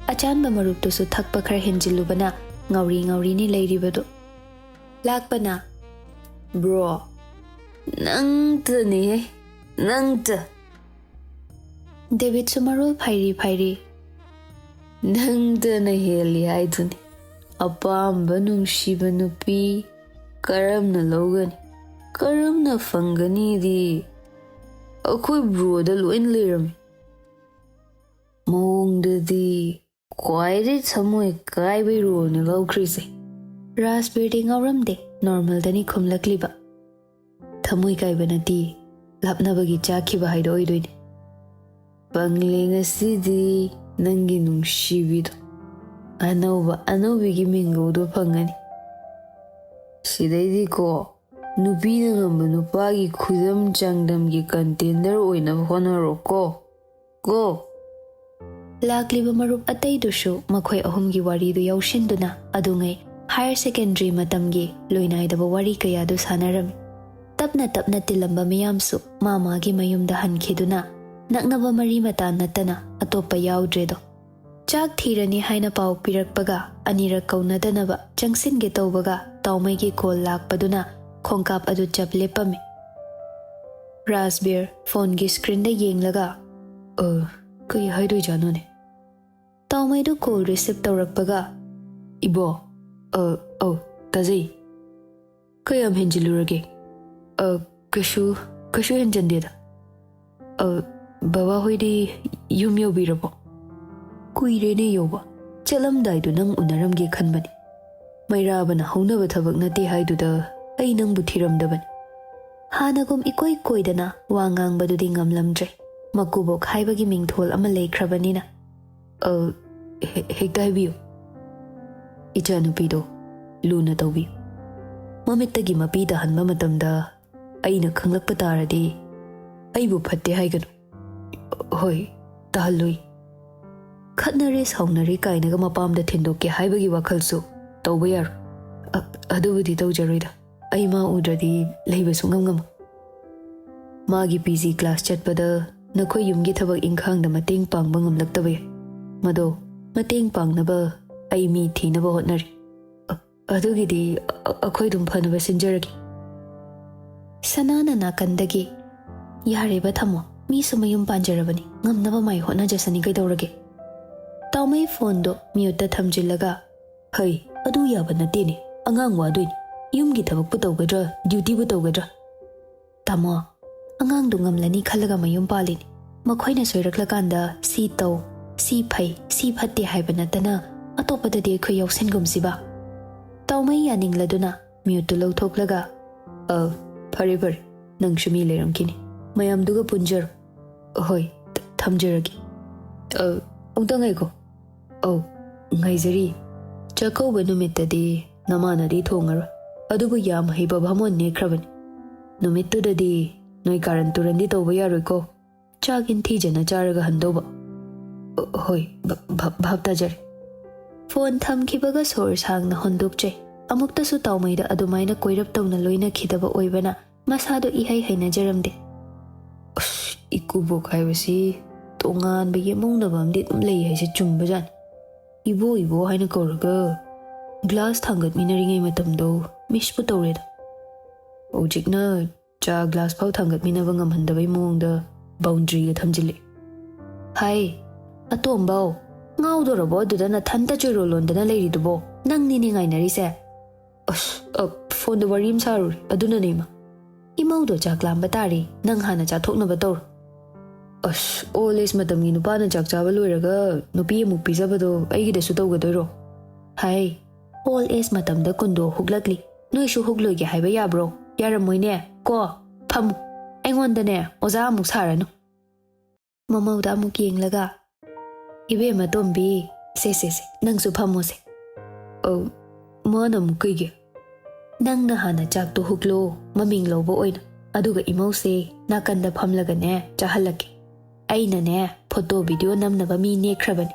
ꯑꯆꯥꯟꯕ ꯃꯔꯨꯞꯇꯨꯁꯨ ꯊꯛꯄ ꯈꯔ ꯍꯦꯟꯖꯤꯜꯂꯨꯕꯅ ꯉꯥꯎꯔꯤ ꯉꯥꯎꯔꯤꯅꯤ ꯂꯩꯔꯤꯕꯗꯨ꯫ ꯂꯥꯛꯄꯅ, "ꯕ꯭ꯔꯣ, ꯅꯪꯇꯅꯤꯍꯦ, ꯅꯪꯇ!" ꯗꯦꯕꯤꯠꯁꯨ ꯃꯔꯣꯜ ꯐꯩꯔꯤ ꯐꯩꯔꯤ꯫ "ꯅꯪꯇꯅ ꯍꯦꯜꯂꯤ ꯍꯥꯏꯗꯨꯅꯤ꯫ ꯑꯄꯥꯝꯕ ꯅꯨꯡꯁꯤꯕ ꯅꯨꯄꯤ ꯀꯔꯝꯅ ꯂꯧꯒꯅꯤ? ꯀꯔꯝꯅ ꯐꯪꯒꯅꯤꯗꯤ ꯑꯩꯈꯣꯏ ꯕ꯭ꯔꯣꯗ ꯂꯣꯏ ꯂꯩꯔꯝꯃꯤ꯫ ꯃꯑꯣꯡꯗꯗꯤ ꯈ꯭ꯋꯥꯏꯗꯩ ꯊꯃꯣꯏ ꯀꯥꯏꯕꯩ ꯔꯣꯜꯅꯤ ꯂꯧꯈ꯭ꯔꯤꯁꯦ꯫" ꯔꯥꯖꯕꯤꯔꯗꯤ ꯉꯥꯎꯔꯝꯗꯦ, ꯅꯣꯔꯃꯦꯜꯗꯅꯤ ꯈꯨꯝꯂꯛꯂꯤꯕ꯫ "ꯊꯃꯣꯏ ꯀꯥꯏꯕ ꯅꯠꯇꯦ, ꯂꯥꯞꯅꯕꯒꯤ ꯆꯥꯛꯈꯤꯕ ꯍꯥꯏꯗꯣ ꯑꯣꯏꯗꯣꯏꯅꯦ꯫ ꯄꯪꯂꯦ ꯉꯁꯤꯗꯤ ꯅꯪꯒꯤ ꯅꯨꯡꯁꯤꯕꯤꯗꯣ꯫ ꯑꯅꯧꯕ ꯑꯅꯧꯕꯤꯒꯤ ꯃꯤꯡꯒꯧꯗꯣ ꯐꯪꯉꯅꯤ꯫ ꯁꯤꯗꯩꯗꯤꯀꯣ, ꯅꯨꯄꯤꯅ ꯉꯝꯕ ꯅꯨꯄꯥꯒꯤ ꯈꯨꯗꯝ ꯆꯥꯡꯗꯝꯒꯤ ꯀꯟꯇꯦꯟꯗꯔ ꯑꯣꯏꯅꯕ ꯍꯣꯠꯅꯔꯣꯀꯣ꯫" "Go!" ꯂꯥꯛꯂꯤꯕ ꯃꯔꯨꯞ ꯑꯇꯩꯗꯨꯁꯨ ꯃꯈꯣꯏ ꯑꯍꯨꯝꯒꯤ ꯋꯥꯔꯤꯗꯨ ꯌꯥꯎꯁꯤꯟꯗꯨꯅ ꯑꯗꯨꯉꯩ ꯍꯥꯌꯔ ꯁꯦꯀꯦꯟꯗꯔꯤ ꯃꯇꯝꯒꯤ ꯂꯣꯏꯅꯥꯏꯗꯕ ꯋꯥꯔꯤ ꯀꯌꯥꯗꯨ ꯁꯥꯟꯅꯔꯝꯃꯤ꯫ ꯇꯞꯅ ꯇꯞꯅ ꯇꯤꯜꯂꯝꯕ ꯃꯤꯌꯥꯝꯁꯨ ꯃꯥ ꯃꯥꯒꯤ ꯃꯌꯨꯝꯗ ꯍꯟꯈꯤꯗꯨꯅ ꯅꯛꯅꯕ ꯃꯔꯤ ꯃꯇꯥ ꯅꯠꯇꯅ ꯑꯇꯣꯞꯄ ꯌꯥꯎꯗ꯭ꯔꯦꯗꯣ꯫ ꯆꯥꯛ ꯊꯤꯔꯅꯤ ꯍꯥꯏꯅ ꯄꯥꯎ ꯄꯤꯔꯛꯄꯒ ꯑꯅꯤꯔꯛ ꯀꯧꯅꯗꯅꯕ ꯆꯪꯁꯤꯟꯒꯦ ꯇꯧꯕꯒ ꯇꯥꯎꯃꯩꯒꯤ ꯀꯣꯜ ꯂꯥꯛꯄꯗꯨꯅ ꯈꯣꯡꯀꯥꯞ ꯑꯗꯨ ꯆꯞ ꯂꯦꯞꯄꯝꯃꯤ꯫ ꯔꯥꯖꯕꯤꯔ ꯐꯣꯟꯒꯤ ꯁ꯭ꯀ꯭ꯔꯤꯟꯗ ꯌꯦꯡꯂꯒ, "ꯑ, ꯀꯩ ꯍꯥꯏꯗꯣꯏꯖꯥꯠꯅꯣꯅꯦ?" ꯇꯥꯎꯃꯩꯗꯨ ꯀꯣꯜ ꯔꯤꯁꯤꯞ ꯇꯧꯔꯛꯄꯒ, "ꯏꯕꯣ, ꯑ, ꯑꯧ, ꯇꯥꯖꯩ꯫ ꯀꯌꯥꯝ ꯍꯦꯟꯖꯤꯜꯂꯨꯔꯒꯦ?" "ꯑ, ꯀꯩꯁꯨ, ꯀꯩꯁꯨ ꯍꯦꯟꯖꯟꯗꯦꯗ꯫ ꯑ, ꯕꯕꯥ ꯍꯣꯏꯗꯤ ꯌꯨꯝ ꯌꯧꯕꯤꯔꯕꯣ?" "ꯀꯨꯏꯔꯦꯅꯦ ꯌꯧꯕ꯫ ꯆꯠꯂꯝꯗꯥꯏꯗꯨ ꯅꯪ ꯎꯅꯔꯝꯒꯦ ꯈꯟꯕꯅꯤ꯫ ꯃꯩꯔꯥꯕꯅ ꯍꯧꯅꯕ ꯊꯕꯛ ꯅꯠꯇꯦ ꯍꯥꯏꯗꯨꯗ ꯑꯩ ꯅꯪꯕꯨ ꯊꯤꯔꯝꯗꯕꯅꯤ꯫" ꯍꯥꯟꯅꯒꯨꯝ ꯏꯀꯣꯏ ꯀꯣꯏꯗꯅ ꯋꯥ ꯉꯥꯡꯕꯗꯨꯗꯤ ꯉꯝꯂꯝꯗ꯭ꯔꯦ꯫ ꯃꯀꯨꯕꯣꯛ ꯍꯥꯏꯕꯒꯤ ꯃꯤꯡꯊꯣꯜ ꯑꯃ ꯂꯩꯈ꯭ꯔꯕꯅꯤꯅ꯫ "ꯑ, ꯍꯦ-, ꯍꯦꯛꯇ ꯍꯥꯏꯕꯤꯌꯨ꯫ ꯏꯆꯥꯅꯨꯄꯤꯗꯣ ꯂꯨꯅ ꯇꯧꯕꯤꯌꯨ꯫ ꯃꯃꯤꯠꯇꯒꯤ ꯃꯄꯤ ꯇꯥꯍꯟꯕ ꯃꯇꯝꯗ ꯑꯩꯅ ꯈꯪꯂꯛꯄ ꯇꯥꯔꯗꯤ ꯑꯩꯕꯨ ꯐꯠꯇꯦ ꯍꯥꯏꯒꯅꯨ꯫" "ꯍꯣꯏ, ꯇꯥꯍꯜꯂꯣꯏ꯫ ꯈꯠꯅꯔꯦ, ꯁꯥꯎꯅꯔꯦ ꯀꯥꯏꯅꯒ ꯃꯄꯥꯝꯗ ꯊꯤꯟꯗꯣꯛꯀꯦ ꯍꯥꯏꯕꯒꯤ ꯋꯥꯈꯜꯁꯨ ꯇꯧꯕ ꯌꯥꯔꯣꯏ꯫" "ꯑ-, ꯑꯗꯨꯕꯨꯗꯤ ꯇꯧꯖꯔꯣꯏꯗ꯫ ꯑꯩ ꯃꯥ ꯎꯗ꯭ꯔꯗꯤ ꯂꯩꯕ ꯁꯨꯡꯉꯝ ꯉꯝꯃꯣꯏ꯫" "ꯃꯥꯒꯤ ꯄꯤ ꯖꯤ ꯀ꯭ꯂꯥꯁ ꯆꯠꯄꯗ ꯅꯈꯣꯏ ꯌꯨꯝꯒꯤ ꯊꯕꯛ ꯏꯪꯈꯥꯡꯗ ꯃꯇꯦꯡ ꯄꯥꯡꯕ ꯉꯝꯂꯛꯇꯕ ꯌꯥꯏ꯫ ꯃꯗꯣ ꯃꯇꯦꯡ ꯄꯥꯡꯅꯕ ꯑꯩ ꯃꯤ ꯊꯤꯅꯕ ꯍꯣꯠꯅꯔꯤ꯫ ꯑ-, ꯑꯗꯨꯒꯤꯗꯤ ꯑ-, ꯑꯩꯈꯣꯏ ꯑꯗꯨꯝ ꯐꯅꯕ ꯁꯤꯟꯖꯔꯒꯦ꯫" ꯁꯅꯥꯅ ꯅꯥꯀꯟꯗꯒꯤ, "ꯌꯥꯔꯦꯕ, ꯊꯝꯃꯣ꯫ ꯃꯤꯁꯨ ꯃꯌꯨꯝ ꯄꯥꯟꯖꯔꯕꯅꯤ, ꯉꯝꯅꯕ ꯃꯥꯏ ꯍꯣꯠꯅꯖꯁꯅꯤ, ꯀꯩꯗꯧꯔꯒꯦ?" ꯇꯥꯎꯃꯩ ꯐꯣꯟꯗꯣ ꯃ꯭ꯌꯨꯠꯇ ꯊꯝꯖꯤꯜꯂꯒ, "ꯍꯩ, ꯑꯗꯨ ꯌꯥꯕ ꯅꯠꯇꯦꯅꯦ꯫ ꯑꯉꯥꯡ ꯋꯥꯗꯣꯏꯅꯤ꯫ ꯌꯨꯝꯒꯤ ꯊꯕꯛꯄꯨ ꯇꯧꯒꯗ꯭ꯔꯥ, ꯗ꯭ꯌꯨꯇꯤꯕꯨ ꯇꯧꯒꯗ꯭ꯔꯥ?" "ꯇꯥꯃꯣ, ꯑꯉꯥꯡꯗꯨ ꯉꯝꯂꯅꯤ ꯈꯜꯂꯒ ꯃꯌꯨꯝ ꯄꯥꯜꯂꯤꯅꯤ꯫ ꯃꯈꯣꯏꯅ ꯁꯣꯏꯔꯛꯂꯀꯥꯟꯗ ꯁꯤ ꯇꯧ, ꯁꯤ ꯐꯩ, ꯁꯤ ꯐꯠꯇꯦ ꯍꯥꯏꯕ ꯅꯠꯇꯅ ꯑꯇꯣꯞꯄꯗꯗꯤ ꯑꯩꯈꯣꯏ ꯌꯥꯎꯁꯤꯟꯒꯨꯝꯁꯤꯕ꯫" ꯇꯥꯎꯃꯩ ꯌꯥꯅꯤꯡꯂꯗꯨꯅ ꯃ꯭ꯌꯨꯠꯇꯨ ꯂꯧꯊꯣꯛꯂꯒ, "ꯑ, ꯐꯔꯦ, ꯐꯔꯦ, ꯅꯪꯁꯨ ꯃꯤ ꯂꯩꯔꯝꯈꯤꯅꯤ꯫ ꯃꯌꯥꯝꯗꯨꯒ ꯄꯨꯟꯖꯔꯣ꯫ ꯍꯣꯏ, ꯊ-, ꯊꯝꯖꯔꯒꯦ꯫ ꯑ, ꯑꯃꯨꯛꯇ ꯉꯥꯏꯈꯣ꯫ ꯑꯧ, ꯉꯥꯏꯖꯔꯤ꯫ ꯆꯥꯛꯀꯧꯕ ꯅꯨꯃꯤꯠꯇꯗꯤ ꯅꯃꯥꯅꯗꯤ ꯊꯣꯡꯉꯔꯣꯏ, ꯑꯗꯨꯕꯨ ꯌꯥꯝ ꯍꯩꯕ ꯚꯥꯃꯣꯟ ꯅꯦꯛꯈ꯭ꯔꯕꯅꯤ꯫ ꯅꯨꯃꯤꯠꯇꯨꯗꯗꯤ ꯅꯣꯏ ꯀꯥꯔꯟ ꯇꯨꯔꯟꯗꯤ ꯇꯧꯕ ꯌꯥꯔꯣꯏꯀꯣ꯫ ꯆꯥꯛ ꯏꯟꯊꯤꯖꯅ ꯆꯥꯔꯒ ꯍꯟꯗꯧꯕ꯫ ꯑ, ꯍꯣꯏ, ꯚ-, ꯚ-, ꯚꯥꯞ ꯇꯥꯖꯔꯦ꯫ ꯐꯣꯟ ꯊꯝꯈꯤꯕꯒ ꯁꯣꯔ ꯁꯥꯡꯅ ꯍꯣꯟꯗꯣꯛꯆꯩ꯫ ꯑꯃꯨꯛꯇꯁꯨ ꯇꯥꯎꯃꯩꯗ ꯑꯗꯨꯃꯥꯏꯅ ꯀꯣꯏꯔꯞ ꯇꯧꯅ ꯂꯣꯏꯅꯈꯤꯗꯕ ꯑꯣꯏꯕꯅ ꯃꯁꯥꯗꯣ ꯏꯍꯩ ꯍꯩꯅꯖꯔꯝꯗꯦ꯫ ꯑꯁ, ꯏꯀꯨꯕꯣꯛ ꯍꯥꯏꯕꯁꯤ ꯇꯣꯉꯥꯟꯕ ꯌꯦꯃꯧꯅꯕ ꯑꯃꯗꯤ ꯑꯗꯨꯝ ꯂꯩ ꯍꯥꯏꯁꯦ ꯆꯨꯝꯕꯖꯥꯠꯅꯤ꯫ ꯏꯕꯣ, ꯏꯕꯣ ꯍꯥꯏꯅ ꯀꯧꯔꯒ ꯒ꯭ꯂꯥꯁ ꯊꯥꯡꯒꯠꯃꯤꯟꯅꯔꯤꯉꯩ ꯃꯇꯝꯗꯣ ꯃꯤꯁꯄꯨ ꯇꯧꯔꯦꯗ꯫ ꯍꯧꯖꯤꯛꯅ ꯆꯥ ꯒ꯭ꯂꯥꯁ ꯐꯥꯎ ꯊꯥꯡꯒꯠꯃꯤꯟꯅꯕ ꯉꯝꯍꯟꯗꯕꯩ ꯃꯑꯣꯡꯗ ꯕꯥꯎꯟꯗ꯭ꯔꯤꯒ ꯊꯝꯖꯤꯜꯂꯦ꯫ ꯍꯥꯏ, ꯑꯇꯣꯝꯕꯧ, ꯉꯥꯎꯗꯣꯔꯕꯣ ꯑꯗꯨꯗ ꯅꯊꯟꯇ ꯆꯣꯏꯔꯣꯜ ꯂꯣꯟꯗꯅ ꯂꯩꯔꯤꯗꯨꯕꯣ? ꯅꯪꯅꯤꯅꯦ ꯉꯥꯏꯅꯔꯤꯁꯦ꯫ ꯑꯁ, ꯑ, ꯐꯣꯟꯗ ꯋꯥꯔꯤ ꯑꯃ ꯁꯥꯔꯨꯔꯦ, ꯑꯗꯨꯅꯅꯦ ꯏꯃꯥ꯫ ꯏꯃꯧꯗꯣ ꯆꯥꯛ ꯂꯥꯝꯕ ꯇꯥꯔꯦ, ꯅꯪ ꯍꯥꯟꯅ ꯆꯥꯊꯣꯛꯅꯕ ꯇꯧꯔꯣ꯫ ꯑꯁ, ꯑꯣꯜ ꯑꯦꯖ ꯃꯇꯝꯒꯤ ꯅꯨꯄꯥꯅ ꯆꯥꯛ ꯆꯥꯕ ꯂꯣꯏꯔꯒ ꯅꯨꯄꯤ ꯑꯃꯨꯛ ꯄꯤꯖꯕꯗꯣ ꯑꯩꯒꯤꯗꯁꯨ ꯇꯧꯒꯗꯣꯏꯔꯣ? ꯍꯥꯏ, ꯑꯣꯜ ꯑꯦꯖ ꯃꯇꯝꯗ ꯀꯨꯟꯗꯣ ꯍꯨꯛꯂꯛꯂꯤ, ꯅꯣꯏꯁꯨ ꯍꯨꯛꯂꯣꯏꯒꯦ ꯍꯥꯏꯕ ꯌꯥꯕ꯭ꯔꯣ? ꯌꯥꯔꯝꯃꯣꯏꯅꯦ꯫ ꯀꯣ, ꯐꯝꯃꯨ, ꯑꯩꯉꯣꯟꯗꯅꯦ ꯑꯣꯖꯥ ꯑꯃꯨꯛ ꯁꯥꯔꯅꯨ꯫ ꯃꯃꯧꯗ ꯑꯃꯨꯛ ꯌꯦꯡꯂꯒ, "ꯏꯕꯦꯝꯃ ꯇꯣꯝꯕꯤ, ꯁꯦ, ꯁꯦ, ꯁꯦ, ꯅꯪꯁꯨ ꯐꯝꯃꯣꯁꯦ꯫" "ꯑꯧ, ꯃꯥꯅ ꯑꯃꯨꯛ ꯀꯩꯒꯤ?" "ꯅꯪꯅ ꯍꯥꯟꯅ ꯆꯥꯛꯇꯣ ꯍꯨꯛꯂꯣ, ꯃꯃꯤꯡ ꯂꯧꯕ ꯑꯣꯏꯅ, ꯑꯗꯨꯒ ꯏꯃꯧꯁꯦ ꯅꯥꯀꯟꯗ ꯐꯝꯂꯒꯅꯦ ꯆꯥꯍꯜꯂꯛꯀꯦ꯫ ꯑꯩꯅꯅꯦ ꯐꯣꯇꯣ ꯚꯤꯗꯤꯑꯣ ꯅꯝꯅꯕ ꯃꯤ ꯅꯦꯛꯈ꯭ꯔꯕꯅꯤ꯫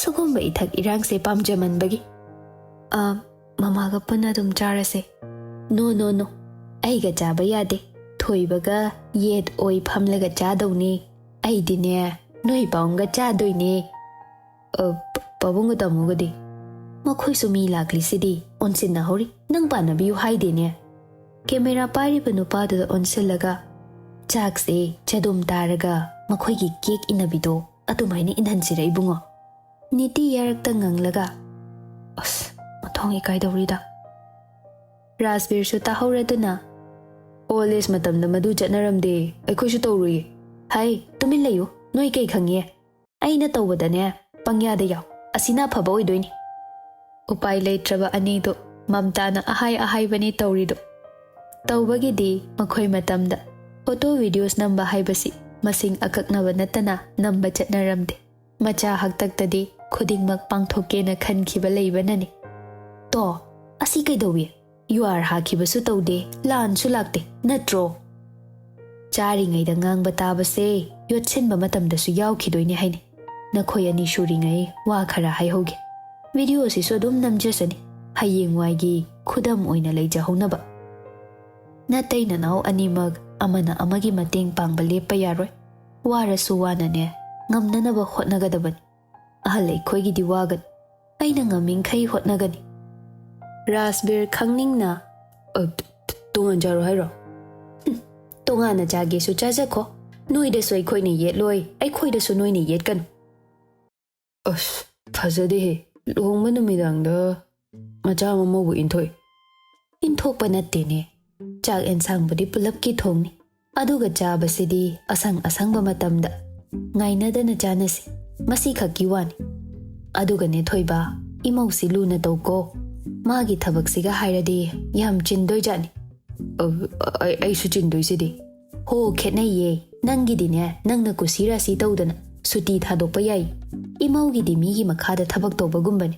ꯁꯨꯒꯨꯝꯕ ꯏꯊꯛ ꯏꯔꯥꯡꯁꯦ ꯄꯥꯝꯖꯃꯟꯕꯒꯤ꯫" "ꯑ, ꯃꯃꯥꯒ ꯄꯨꯟꯅ ꯑꯗꯨꯝ ꯆꯥꯔꯁꯦ꯫" "ꯅꯣ, ꯅꯣ, ꯅꯣ, ꯑꯩꯒ ꯆꯥꯕ ꯌꯥꯗꯦ꯫ ꯊꯣꯏꯕꯒ ꯌꯦꯠ ꯑꯣꯏ ꯐꯝꯂꯒ ꯆꯥꯗꯧꯅꯤ꯫ ꯑꯩꯗꯤꯅꯦ ꯅꯣꯏ ꯄꯥꯎꯡꯒ ꯆꯥꯗꯣꯏꯅꯦ꯫" "ꯑ, ꯄ-, ꯄꯥꯕꯨꯡꯒ ꯇꯥꯃꯣꯒꯗꯤ?" "ꯃꯈꯣꯏꯁꯨ ꯃꯤ ꯂꯥꯛꯂꯤꯁꯤꯗꯤ, ꯑꯣꯟꯁꯤꯟꯅꯍꯧꯔꯤ꯫ ꯅꯪ ꯄꯥꯟꯅꯕꯤꯌꯨ ꯍꯥꯏꯗꯦꯅꯦ꯫" ꯀꯦꯃꯦꯔꯥ ꯄꯥꯏꯔꯤꯕ ꯅꯨꯄꯥꯗꯨꯗ ꯑꯣꯟꯁꯤꯜꯂꯒ, "ꯆꯥꯛꯁꯦ ꯆꯗꯨꯝ ꯇꯥꯔꯒ ꯃꯈꯣꯏꯒꯤ ꯀꯦꯛ ꯏꯟꯅꯕꯤꯗꯣ ꯑꯗꯨꯃꯥꯏꯅ ꯏꯟꯍꯟꯁꯤꯔ ꯏꯕꯨꯡꯉꯣ?" ꯅꯤꯇꯤ ꯌꯥꯔꯛꯇ ꯉꯪꯂꯒ, "ꯑꯁ, ꯃꯊꯣꯡ ꯏꯀꯥꯏꯗꯧꯔꯤꯗ꯫" ꯔꯥꯖꯕꯤꯔꯁꯨ ꯇꯥꯍꯧꯔꯗꯨꯅ, "ꯑꯣꯜ ꯑꯦꯖ ꯃꯇꯝꯗ ꯃꯗꯨ ꯆꯠꯅꯔꯝꯗꯦ, ꯑꯩꯈꯣꯏꯁꯨ ꯇꯧꯔꯨꯏ꯫" "ꯍꯥꯏ, ꯇꯨꯃꯤꯟ ꯂꯩꯌꯨ, ꯅꯣꯏ ꯀꯩ ꯈꯪꯉꯤ? ꯑꯩꯅ ꯇꯧꯕꯗꯅꯦ ꯄꯪꯌꯥꯗ ꯌꯥꯎ, ꯑꯁꯤꯅ ꯑꯐꯕ ꯑꯣꯏꯗꯣꯏꯅꯤ꯫" ꯎꯄꯥꯏ ꯂꯩꯇ꯭ꯔꯕ ꯑꯅꯤꯗꯣ ꯃꯝꯇꯥꯅ ꯑꯍꯥꯏ ꯑꯍꯥꯏꯕꯅꯤ ꯇꯧꯔꯤꯗꯣ꯫ ꯇꯧꯕꯒꯤꯗꯤ ꯃꯈꯣꯏ ꯃꯇꯝꯗ ꯐꯣꯇꯣ ꯚꯤꯗꯤꯑꯣꯁ ꯅꯝꯕ ꯍꯥꯏꯕꯁꯤ ꯃꯁꯤꯡ ꯑꯀꯛꯅꯕ ꯅꯠꯇꯅ ꯅꯝꯕ ꯆꯠꯅꯔꯝꯗꯦ꯫ ꯃꯆꯥ ꯍꯥꯛꯇꯛꯇꯗꯤ ꯈꯨꯗꯤꯡꯃꯛ ꯄꯥꯡꯊꯣꯛꯀꯦꯅ ꯈꯟꯈꯤꯕ ꯂꯩꯕꯅꯅꯤ꯫ "ꯇꯣ, ꯑꯁꯤ ꯀꯩꯗꯧꯏ? ꯌꯨ ꯑꯥꯔ ꯍꯥꯈꯤꯕꯁꯨ ꯇꯧꯗꯦ, ꯂꯥꯟꯁꯨ ꯂꯥꯛꯇꯦ, ꯅꯠꯇ꯭ꯔꯣ?" ꯆꯥꯔꯤꯉꯩꯗ ꯉꯥꯡꯕ ꯇꯥꯕꯁꯦ ꯌꯣꯠꯁꯤꯟꯕ ꯃꯇꯝꯗꯁꯨ ꯌꯥꯎꯈꯤꯗꯣꯏꯅꯦ ꯍꯥꯏꯅꯤ꯫ ꯅꯈꯣꯏ ꯑꯅꯤ ꯁꯨꯔꯤꯉꯩ ꯋꯥ ꯈꯔ ꯍꯥꯏꯍꯧꯒꯦ꯫ ꯚꯤꯗꯤꯑꯣꯁꯤꯁꯨ ꯑꯗꯨꯝ ꯅꯝꯖꯁꯅꯤ, ꯍꯌꯦꯡꯋꯥꯏꯒꯤ ꯈꯨꯗꯝ ꯑꯣꯏꯅ ꯂꯩꯖꯍꯧꯅꯕ꯫ ꯅꯇꯩ ꯅꯅꯥꯎ ꯑꯅꯤꯃꯛ ꯑꯃꯅ ꯑꯃꯒꯤ ꯃꯇꯦꯡ ꯄꯥꯡꯕ ꯂꯦꯞꯄ ꯌꯥꯔꯣꯏ꯫ ꯋꯥꯔꯁꯨ ꯋꯥꯅꯅꯦ, ꯉꯝꯅꯅꯕ ꯍꯣꯠꯅꯒꯗꯕꯅꯤ꯫ ꯑꯍꯜ ꯑꯩꯈꯣꯏꯒꯤꯗꯤ ꯋꯥꯒꯅꯤ꯫ ꯑꯩꯅ ꯉꯝꯃꯤꯈꯩ ꯍꯣꯠꯅꯒꯅꯤ꯫ ꯔꯥꯖꯕꯤꯔ ꯈꯪꯅꯤꯡꯅ, "ꯑ, ꯇ-, ꯇ-, ꯇꯣꯉꯥꯟ ꯆꯥꯔꯣ ꯍꯥꯏꯔꯣ?" "ꯍꯨꯝ, ꯇꯣꯉꯥꯟꯅ ꯆꯥꯒꯦꯁꯨ ꯆꯥꯖꯈꯣ꯫ ꯅꯣꯏꯗꯁꯨ ꯑꯩꯈꯣꯏꯅ ꯌꯦꯠꯂꯣꯏ, ꯑꯩꯈꯣꯏꯗꯁꯨ ꯅꯣꯏꯅ ꯌꯦꯠꯀꯅꯨ꯫" "ꯑꯁ, ꯐꯖꯗꯦꯍꯦ꯫ ꯂꯨꯍꯣꯡꯕ ꯅꯨꯃꯤꯗꯥꯡꯗ ꯃꯆꯥ ꯃꯃꯧꯕꯨ ꯏꯟꯊꯣꯛꯏ꯫" "ꯏꯟꯊꯣꯛꯄ ꯅꯠꯇꯦꯅꯦ꯫ ꯆꯥꯛ ꯑꯦꯟꯁꯥꯡꯕꯨꯗꯤ ꯄꯨꯂꯞꯀꯤ ꯊꯣꯡꯅꯤ꯫ ꯑꯗꯨꯒ ꯆꯥꯕꯁꯤꯗꯤ ꯑꯁꯪ ꯑꯁꯪꯕ ꯃꯇꯝꯗ ꯉꯥꯏꯅꯗꯅ ꯆꯥꯅꯁꯤ꯫ ꯃꯁꯤꯈꯛꯀꯤ ꯋꯥꯅꯤ꯫ ꯑꯗꯨꯒꯅꯦ ꯊꯣꯏꯕ, ꯏꯃꯧꯁꯤ ꯂꯨꯅ ꯇꯧꯀꯣ꯫ ꯃꯥꯒꯤ ꯊꯕꯛꯁꯤꯒ ꯍꯥꯏꯔꯗꯤ ꯌꯥꯝ ꯆꯤꯟꯗꯣꯏꯖꯥꯠꯅꯤ꯫" "ꯑ, ꯑꯩ-, ꯑꯩꯁꯨ ꯆꯤꯟꯗꯣꯏꯁꯤꯗꯤ꯫" "ꯍꯣ, ꯈꯦꯠꯅꯩꯌꯦ꯫ ꯅꯪꯒꯤꯗꯤꯅꯦ, ꯅꯪꯅ ꯀꯨꯁꯤ ꯔꯥꯁꯤ ꯇꯧꯗꯅ ꯁꯨꯇꯤ ꯊꯥꯗꯣꯛꯄ ꯌꯥꯏ꯫ ꯏꯃꯧꯒꯤꯗꯤ ꯃꯤꯒꯤ ꯃꯈꯥꯗ ꯊꯕꯛ ꯇꯧꯕꯒꯨꯝꯕꯅꯤ꯫"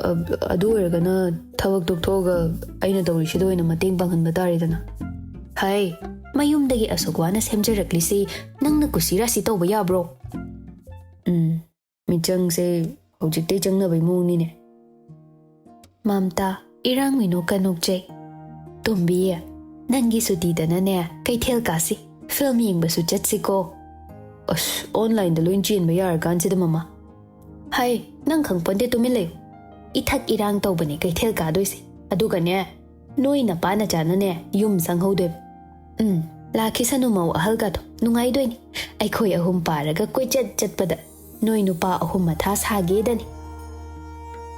"ꯑ, ꯑꯗꯨ ꯑꯣꯏꯔꯒꯅ ꯊꯕꯛ ꯇꯣꯛꯊꯣꯛꯑꯒ ꯑꯩꯅ ꯇꯧꯔꯤꯁꯤꯗ ꯑꯣꯏꯅ ꯃꯇꯦꯡ ꯄꯥꯡꯍꯟꯕ ꯇꯥꯔꯦꯗꯅ꯫" "ꯍꯥꯏ, ꯃꯌꯨꯝꯗꯒꯤ ꯑꯁꯨꯛ ꯋꯥꯅ ꯁꯦꯝꯖꯔꯛꯂꯤꯁꯤ ꯅꯪꯅ ꯀꯨꯁꯤ ꯔꯥꯁꯤ ꯇꯧꯕ ꯌꯥꯕ꯭ꯔꯣ?" "ꯎꯝ, ꯃꯤꯆꯪꯁꯦ ꯍꯧꯖꯤꯛꯇꯩ ꯆꯪꯅꯕꯩ ꯃꯑꯣꯡꯅꯤꯅꯦ꯫" ꯃꯝꯇꯥ, ꯏꯔꯥꯡ ꯃꯤꯅꯣꯛꯀ ꯅꯣꯛꯆꯩ꯫ "ꯇꯣꯝꯕꯤ, ꯅꯪꯒꯤ ꯁꯨꯇꯤꯗꯅꯅꯦ ꯀꯩꯊꯦꯜ ꯀꯥꯁꯤ, ꯐꯤꯜꯝ ꯌꯦꯡꯕꯁꯨ ꯆꯠꯁꯤꯀꯣ꯫" "ꯑꯁ, ꯑꯣꯟꯂꯥꯏꯟꯗ ꯂꯣꯏ ꯆꯦꯟꯕ ꯌꯥꯔꯀꯥꯟꯁꯤꯗ, ꯃꯃꯥ꯫" "ꯍꯥꯏ, ꯅꯪ ꯈꯪꯄꯣꯟꯇꯦ, ꯇꯨꯃꯤꯟ ꯂꯩꯌꯨ꯫ ꯏꯊꯛ ꯏꯔꯥꯡ ꯇꯧꯕꯅꯦ ꯀꯩꯊꯦꯜ ꯀꯥꯗꯣꯏꯁꯦ꯫ ꯑꯗꯨꯒꯅꯦ, ꯅꯣꯏ ꯅꯄꯥ ꯅꯆꯥꯅꯅꯦ ꯌꯨꯝ ꯆꯪꯍꯧꯗꯣꯏꯕ꯫ ꯎꯝ, ꯂꯥꯛꯈꯤꯁꯅꯨ ꯃꯧ ꯑꯍꯜꯒꯗꯣ, ꯅꯨꯡꯉꯥꯏꯗꯣꯏꯅꯤ꯫ ꯑꯩꯈꯣꯏ ꯑꯍꯨꯝ ꯄꯥꯔꯒ ꯀꯣꯏꯆꯠ ꯆꯠꯄꯗ ꯅꯣꯏ ꯅꯨꯄꯥ ꯑꯍꯨꯝ ꯃꯊꯥ ꯁꯥꯒꯦꯗꯅꯤ꯫"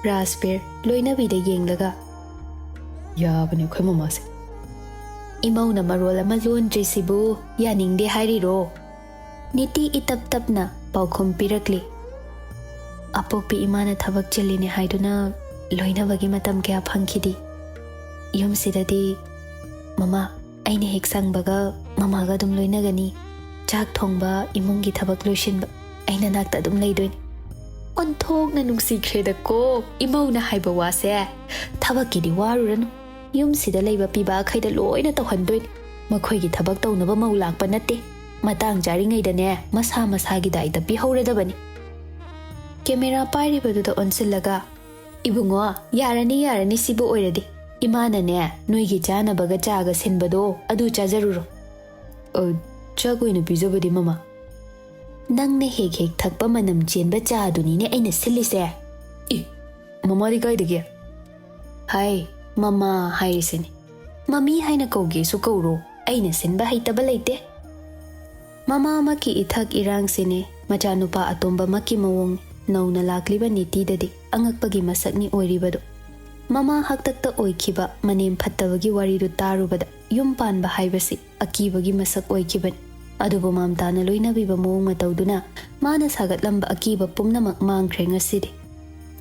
ꯔꯥꯖꯕꯤꯔ, ꯂꯣꯏꯅꯕꯤꯗ ꯌꯦꯡꯂꯒ, "ꯌꯥꯕꯅꯦ ꯑꯩꯈꯣꯏ ꯃꯃꯥꯁꯦ꯫" "ꯏꯃꯧꯅ ꯃꯔꯣꯜ ꯑꯃ ꯂꯣꯟꯗ꯭ꯔꯤꯁꯤꯕꯨ ꯌꯥꯅꯤꯡꯗꯦ ꯍꯥꯏꯔꯤꯔꯣ?" ꯅꯤꯇꯤ ꯏꯇꯞ ꯇꯞꯅ ꯄꯥꯎꯈꯨꯝ ꯄꯤꯔꯛꯂꯤ꯫ "ꯑꯄꯣꯛꯄꯤ ꯏꯃꯥꯅ ꯊꯕꯛ ꯆꯤꯜꯂꯤꯅꯦ ꯍꯥꯏꯗꯨꯅ ꯂꯣꯏꯅꯕꯒꯤ ꯃꯇꯝ ꯀꯌꯥ ꯐꯪꯈꯤꯗꯦ꯫ ꯌꯨꯝꯁꯤꯗꯗꯤ ꯃꯃꯥ, ꯑꯩꯅ ꯍꯦꯛ ꯁꯪꯕꯒ ꯃꯃꯥꯒ ꯑꯗꯨꯝ ꯂꯣꯏꯅꯒꯅꯤ꯫ ꯆꯥꯛ ꯊꯣꯡꯕ, ꯏꯃꯨꯡꯒꯤ ꯊꯕꯛ ꯂꯣꯏꯁꯤꯟꯕ, ꯑꯩ ꯅꯅꯥꯛꯇ ꯑꯗꯨꯝ ꯂꯩꯗꯣꯏꯅꯤ꯫" "ꯑꯣꯟꯊꯣꯛꯅ ꯅꯨꯡꯁꯤꯈ꯭ꯔꯦꯗꯀꯣ ꯏꯃꯧꯅ ꯍꯥꯏꯕ ꯋꯥꯁꯦ꯫ ꯊꯕꯛꯀꯤꯗꯤ ꯋꯥꯔꯨꯔꯅꯨ, ꯌꯨꯝꯁꯤꯗ ꯂꯩꯕ ꯄꯤꯕꯥꯈꯩꯗ ꯂꯣꯏꯅ ꯇꯧꯍꯟꯗꯣꯏꯅꯤ꯫ ꯃꯈꯣꯏꯒꯤ ꯊꯕꯛ ꯇꯧꯅꯕ ꯃꯧ ꯂꯥꯛꯄ ꯅꯠꯇꯦ, ꯃꯇꯥꯡ ꯆꯥꯔꯤꯉꯩꯗꯅꯦ ꯃꯁꯥ ꯃꯁꯥꯒꯤ ꯗꯥꯏꯇ ꯄꯤꯍꯧꯔꯗꯕꯅꯤ꯫ ꯀꯦꯃꯦꯔꯥ ꯄꯥꯏꯔꯤꯕꯗꯨꯗ ꯑꯣꯟꯁꯤꯜꯂꯒ, "ꯏꯕꯨꯡꯉꯣ, ꯌꯥꯔꯅꯤ, ꯌꯥꯔꯅꯤ, ꯁꯤꯕꯨ ꯑꯣꯏꯔꯗꯤ꯫ ꯏꯃꯥꯅꯅꯦ ꯅꯣꯏꯒꯤ ꯆꯥꯅꯕꯒ ꯆꯥꯒ ꯁꯤꯟꯕꯗꯣ ꯑꯗꯨ ꯆꯥꯖꯔꯨꯔꯣ꯫" "ꯑ, ꯆꯥꯛ ꯑꯣꯏꯅ ꯄꯤꯖꯕꯗꯤ, ꯃꯃꯥ?" "ꯅꯪꯅ ꯍꯦꯛ ꯍꯦꯛ ꯊꯛꯄ ꯃꯅꯝ ꯆꯦꯟꯕ ꯆꯥꯗꯨꯅꯤꯅꯦ ꯑꯩꯅ ꯁꯤꯜꯂꯤꯁꯦ꯫" "ꯏ, ꯃꯃꯥꯗꯤ ꯀꯥꯏꯗꯒꯤ?" "ꯍꯥꯏ, ꯃꯃꯥ ꯍꯥꯏꯔꯤꯁꯤꯅꯤ꯫ ꯃꯃꯤ ꯍꯥꯏꯅ ꯀꯧꯒꯦꯁꯨ ꯀꯧꯔꯣ, ꯑꯩꯅ ꯁꯤꯟꯕ ꯍꯩꯇꯕ ꯂꯩꯇꯦ꯫" ꯃꯃꯥꯃꯛꯀꯤ ꯏꯊꯛ ꯏꯔꯥꯡꯁꯤꯅꯤ ꯃꯆꯥꯅꯨꯄꯥ ꯑꯇꯣꯝꯕꯃꯛꯀꯤ ꯃꯑꯣꯡ꯫ ꯅꯧꯅ ꯂꯥꯛꯂꯤꯕ ꯅꯤꯇꯤꯗꯗꯤ ꯑꯉꯛꯄꯒꯤ ꯃꯁꯛꯅꯤ ꯑꯣꯏꯔꯤꯕꯗꯨ꯫ ꯃꯃꯥ ꯍꯥꯛꯇꯛꯇ ꯑꯣꯏꯈꯤꯕ ꯃꯅꯦꯝ ꯐꯠꯇꯕꯒꯤ ꯋꯥꯔꯤꯗꯨ ꯇꯥꯔꯨꯕꯗ ꯌꯨꯝ ꯄꯥꯟꯕ ꯍꯥꯏꯕꯁꯤ ꯑꯀꯤꯕꯒꯤ ꯃꯁꯛ ꯑꯣꯏꯈꯤꯕꯅꯤ꯫ ꯑꯗꯨꯕꯨ ꯃꯝꯇꯥꯅ ꯂꯣꯏꯅꯕꯤꯕ ꯃꯑꯣꯡ ꯃꯇꯧꯗꯨꯅ ꯃꯥꯅ ꯁꯥꯒꯠꯂꯝꯕ ꯑꯀꯤꯕ ꯄꯨꯝꯅꯃꯛ ꯃꯥꯡꯈ꯭ꯔꯦ ꯉꯁꯤꯗꯤ꯫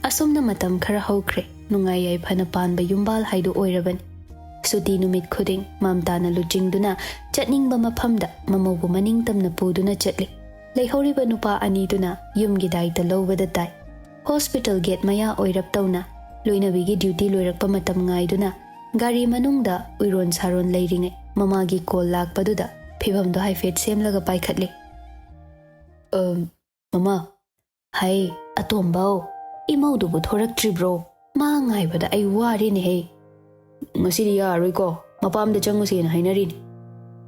ꯑꯁꯨꯝꯅ ꯃꯇꯝ ꯈꯔ ꯍꯧꯈ꯭ꯔꯦ꯫ ꯅꯨꯡꯉꯥꯏ ꯌꯥꯏꯐꯅ ꯄꯥꯟꯕ ꯌꯨꯝꯕꯥꯜ ꯍꯥꯏꯗꯨ ꯑꯣꯏꯔꯕꯅꯤ꯫ ꯁꯨꯇꯤ ꯅꯨꯃꯤꯠ ꯈꯨꯗꯤꯡ ꯃꯝꯇꯥꯅ ꯂꯨꯆꯤꯡꯗꯨꯅ ꯆꯠꯅꯤꯡꯕ ꯃꯐꯝꯗ ꯃꯃꯧꯕꯨ ꯃꯅꯤꯡ ꯇꯝꯅ ꯄꯨꯗꯨꯅ ꯆꯠꯂꯤ꯫ ꯂꯩꯍꯧꯔꯤꯕ ꯅꯨꯄꯥ ꯑꯅꯤꯗꯨꯅ ꯌꯨꯝꯒꯤ ꯗꯥꯏꯇ ꯂꯧꯕꯗ ꯇꯥꯏ꯫ ꯍꯣꯁꯄꯤꯇꯥꯜ ꯒꯦꯠ ꯃꯌꯥ ꯑꯣꯏꯔꯞ ꯇꯧꯅ ꯂꯣꯏꯅꯕꯤꯒꯤ ꯗ꯭ꯌꯨꯇꯤ ꯂꯣꯏꯔꯛꯄ ꯃꯇꯝ ꯉꯥꯏꯗꯨꯅ ꯒꯥꯔꯤ ꯃꯅꯨꯡꯗ ꯎꯏꯔꯣꯟ ꯁꯥꯔꯣꯟ ꯂꯩꯔꯤꯉꯩ ꯃꯃꯥꯒꯤ ꯀꯣꯜ ꯂꯥꯛꯄꯗꯨꯗ ꯐꯤꯚꯝꯗꯣ ꯍꯥꯏꯐꯦꯠ ꯁꯦꯝꯂꯒ ꯄꯥꯏꯈꯠꯂꯤ꯫ "ꯑ, ꯃꯃꯥ꯫" "ꯍꯥꯏ, ꯑꯇꯣꯝꯕꯧ, ꯏꯃꯧꯗꯨꯕꯨ ꯊꯣꯔꯛꯇ꯭ꯔꯤꯕ꯭ꯔꯣ? ꯃꯥ ꯉꯥꯏꯕꯗ ꯑꯩ ꯋꯥꯔꯦꯅꯦꯍꯦ꯫" "ꯉꯁꯤꯗꯤ ꯌꯥꯔꯔꯣꯏꯀꯣ, ꯃꯄꯥꯝꯗ ꯆꯪꯉꯨꯁꯦꯅ ꯍꯥꯏꯅꯔꯤꯅꯤ꯫"